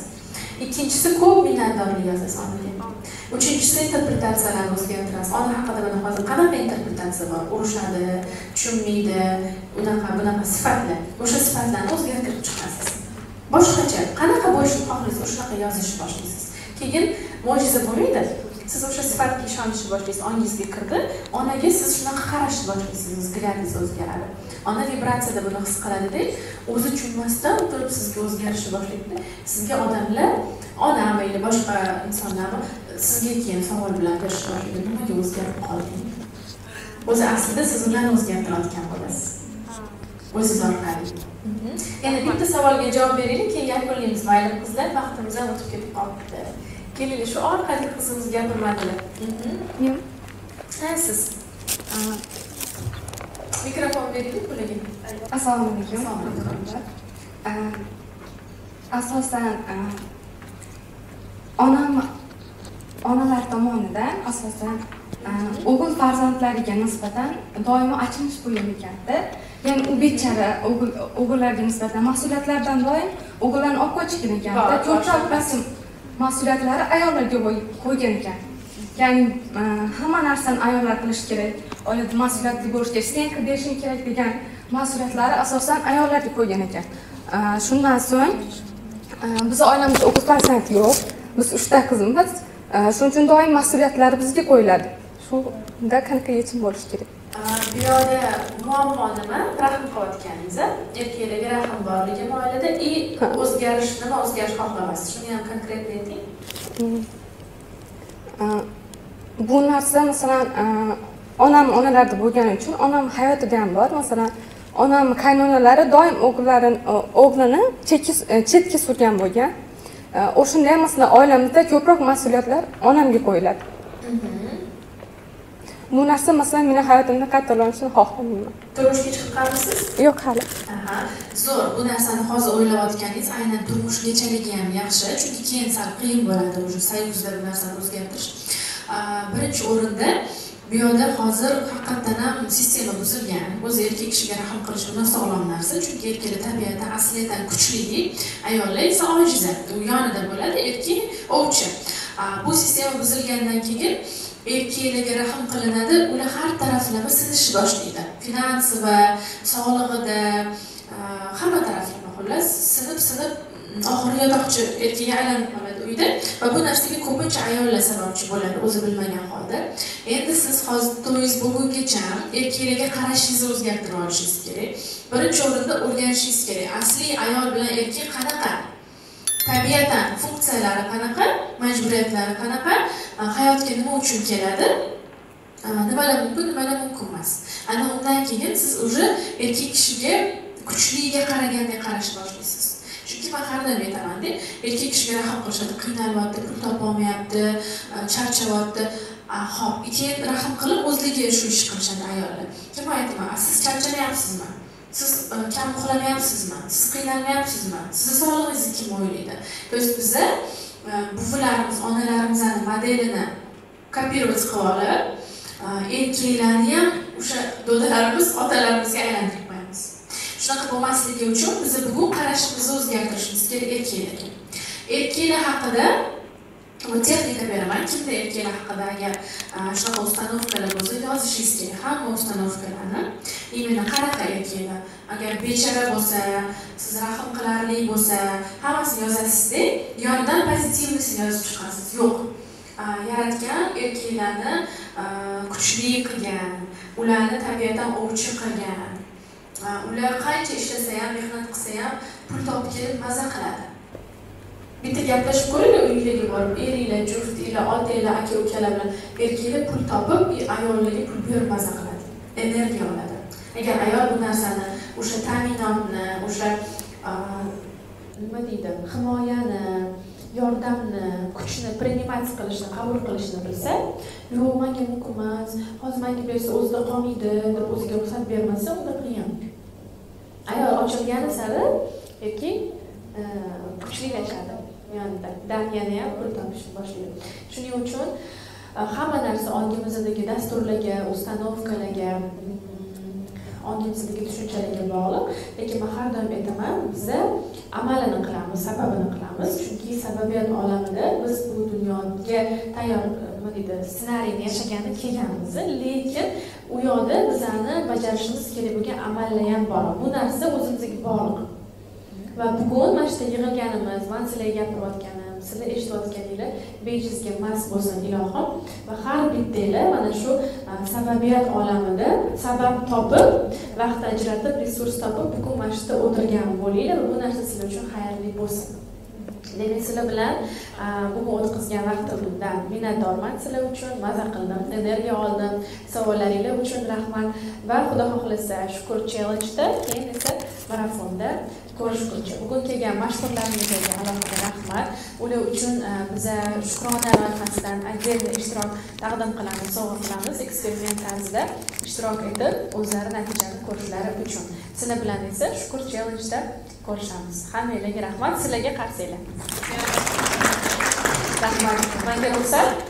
Ikkinchisi, ko'p minnatdorlik yozasiz onaga. Uchinchisi, interpretatsiyalarni o'zgartirasiz. Ona haqida mana hozir qanaqa interpretatsiya bor? Urushadi, tushunmaydi, unaqa bunaqa sifatlar. O'sha sifatlarni o'zgartirib chiqasiz. Boshqacha, qanaqa bo'lishini xohlaysiz, o'shanaqa yozishni boshlaysiz. Keyin mo'jiza bo'lmaydi. Siz o'sha sifatga ishonishni boshlaysiz, ongingizga kirdi, onaga siz shunaqa qarashni boshlaysiz, взглядingiz o'zgaradi. Ona vibratsiyada buni his qiladi-da, o'zi tushunmasdan o'tirib sizga o'zgarishni boshlaydi. Sizga odamlar, onami yoki boshqa insonlarmi sizga keyin savol bilan berishni boshlaydi. Nimaga o'zgarib qolding? O'zi aslida siz ularni o'zgartirayotgan bo'lasiz. O'zingiz orqali. Yana bitta savolga javob beraylik, keyin yakunlaymiz. Mayli qizlar, vaqtimiz ham o'tib ketib qolibdi. Kelinglar, shu orqali qizimiz gapirmadilar. Ha, siz. Mikrofon beraylik ularga. Assalomu alaykum. Asosan onalar tomonidan asosan o'g'il farzandlariga nisbatan doimo achinish bo'lgan ekanda. Ya'ni u bechara o'g'illarga nisbatan mas'uliyatlardan doim o'g'illarni olib qochgan ekanda. Ko'proq rasm mas'uliyatlari ayollarga qo'ygan ekan. Ya'ni hamma narsani ayollar qilish kerak, oilada mas'uliyatli bo'lish kerak, sen qilib berishing kerak degan mas'uliyatlari asosan ayollarga qo'ygan ekan. Shundan so'ng biz oilamizda o'g'il farzand yo'q. Biz 3 ta qizimiz. Shuning uchun doim mas'uliyatlar bizga qo'yiladi. Shunda qanaqa yechim bo'lishi kerak? Bu yerda muammo nima? Rahm qilayotganingiz, erkaklarga rahm borligi oilada i o'zgarish, nima o'zgarish xohlamaysiz? Shuni ham konkretно ayting. Bu narsa masalan onam onalarda bo'lgani uchun onam hayotida ham bor. Masalan, onam qaynonalari doim o'g'lini chetga surgan bo'lgan. O'shanda ham masalan oilamizda ko'proq mas'uliyatlar onamga qo'yiladi. Bu narsa masalan meni hayotimda qaytalanishini xohlamayman. Turmushga chiqqanmisiz? Yo'q hali. Aha, zo'r. Bu narsani hozir o'ylayotganingiz aynan turmushgachaligi ham yaxshi, chunki keyin sal qiyin bo'ladi уже союзda bu narsani o'zgartirish. Birinchi o'rinda bu yerda hozir haqiqatan ham sistema buzilgan. O'zi erkak kishiga rahm qilish bu nosog'lom narsa, chunki erkaklar tabiatan aslidan kuchli, ayollar esa ojiz. U yonida bo'ladi, erkak ovchi. Bu sistema buzilgandan keyin erkaklarga rahm qilinadi, ular har taraflama sinishni boshlaydi. Finansiy, sog'lig'ida, hamma taraflama xullas sinib oxiri yotoqchi erkakka aylanib qoladi uyda va bu narsaga ko'pincha ayollar sababchi bo'ladi, o'zi bilmagan holda. Endi siz hozir to'yingiz bo'lgungacha erkaklarga qarashingizni o'zgartirib olishingiz kerak. Birinchi o'rinda o'rganishingiz kerak. Asli ayol bilan erkak qanaqa? Tabiatan funksiyalari qanaqa, majburiyatlari qanaqa, hayotga nima uchun keladi, nimalar mumkin, nimalar mumkin emas. Ana undan keyin siz уже erkak kishiga kuchliga qaragandek qarashni boshlaysiz. Chunki men har doim aytaman-da, erkak kishiga rahm qilishadi, qiynalyapti, pul topolmayapti, charchayapti. Xo'p, keyin rahm qilib o'zligi shu ish qilishadi ayollar. Keyin men aytaman, siz charchamayapsizmi? Siz kam uxlamayapsizmi? Siz qiynalmayapsizmi? Sizni sog'lig'ingizni kim o'ylaydi? То есть biza buvilarimiz, onalarimizning modelini kopировать qilib olib, erkaklarni ham o'sha dodalarimiz, otalarimizga aylantirib qo'yamiz. Shunaqa bo'lmasligi uchun biz bugun qarashimizni o'zgartirishimiz kerak erkaklarga. Erkaklar haqida bu texnika beraman. Kimda erkaklar haqida agar shunaqa ustanovkalar bo'lsa, yozishingiz kerak hamma ustanovkalarni. Именно qanaqa erkaklar? Agar bechara bo'lsa, siz rahm qilarli bo'lsa, hammasini yozasiz-da, yonidan pozitivnisini yozib chiqasiz. Yo'q. Yaratgan erkaklarni kuchli qilgan, ularni tabiatan ovchi qilgan. Ular qancha ishlasa ham, mehnat qilsa ham pul topib kelib maza qiladi. Bitta gaplashib ko'ringlar uylarga borib, eringlar, juftinglar, otanglar, aka-ukalar bilan erkaklar pul topib, ayollarga pul berib maza qiladi, energiya oladi. Agar ayol bu narsani, o'sha ta'minotni, o'sha nima deydi, himoyani, yordamni, kuchni принимать qilishni, qabul qilishni bilsa, yo'q, menga mumkin emas, hozir menga bersa o'zida qolmaydi deb o'ziga ruxsat bermasa, unda qiyin. Ayol ochilgani sari erkak kuchlilashadi yonida, yana ham pul topishni boshlaydi. Shuning uchun hamma narsa ongimizdagi dasturlarga, ustanovkalarga, ongimizdagi tushunchalarga bog'liq. Lekin men har doim aytaman, biza amalini qilamiz, sababini qilamiz. Chunki sababiyat olamida biz bu dunyoga tayyor, nima deydi, ssenariyni yashagani kelganmiz, lekin u yoqda bizani bajarishimiz kerak bo'lgan amallar ham bor. Bu narsa o'zimizga bog'liq. Va bugun mana shu yerda yig'ilganimiz, man sizlarga gapirayotganim, sizlar eshitayotganinglar bejizga emas bo'lsin ilohim. Va har bittanglar mana shu sababiyat olamida sabab topib, vaqt ajratib, resurs topib bugun mana shu yerda o'tirgan bo'linglar va bu narsa sizlar uchun xayrli bo'lsin. Demak, sizlar bilan bugun o'tkazgan vaqtimdan minnatdorman, sizlar uchun maza qildim, energiya oldim, savollaringlar uchun rahmat va Xudo xohlasa Shukur challenge'da, keyin esa marafonda ko'rishguncha. Bugun kelgan mashhurlarimizga alohida rahmat. Ular uchun biza Shukrona loyihasidan отдельно ishtirok taqdim qilamiz, sovg'a qilamiz, eksperiment tarzida ishtirok etib, o'zlari natijani ko'rishlari uchun. Sizlar bilan esa Shukur challenge'da ko'rishamiz. Hammanglarga rahmat, sizlarga qarsanglar. Rahmat. Menga ruxsat.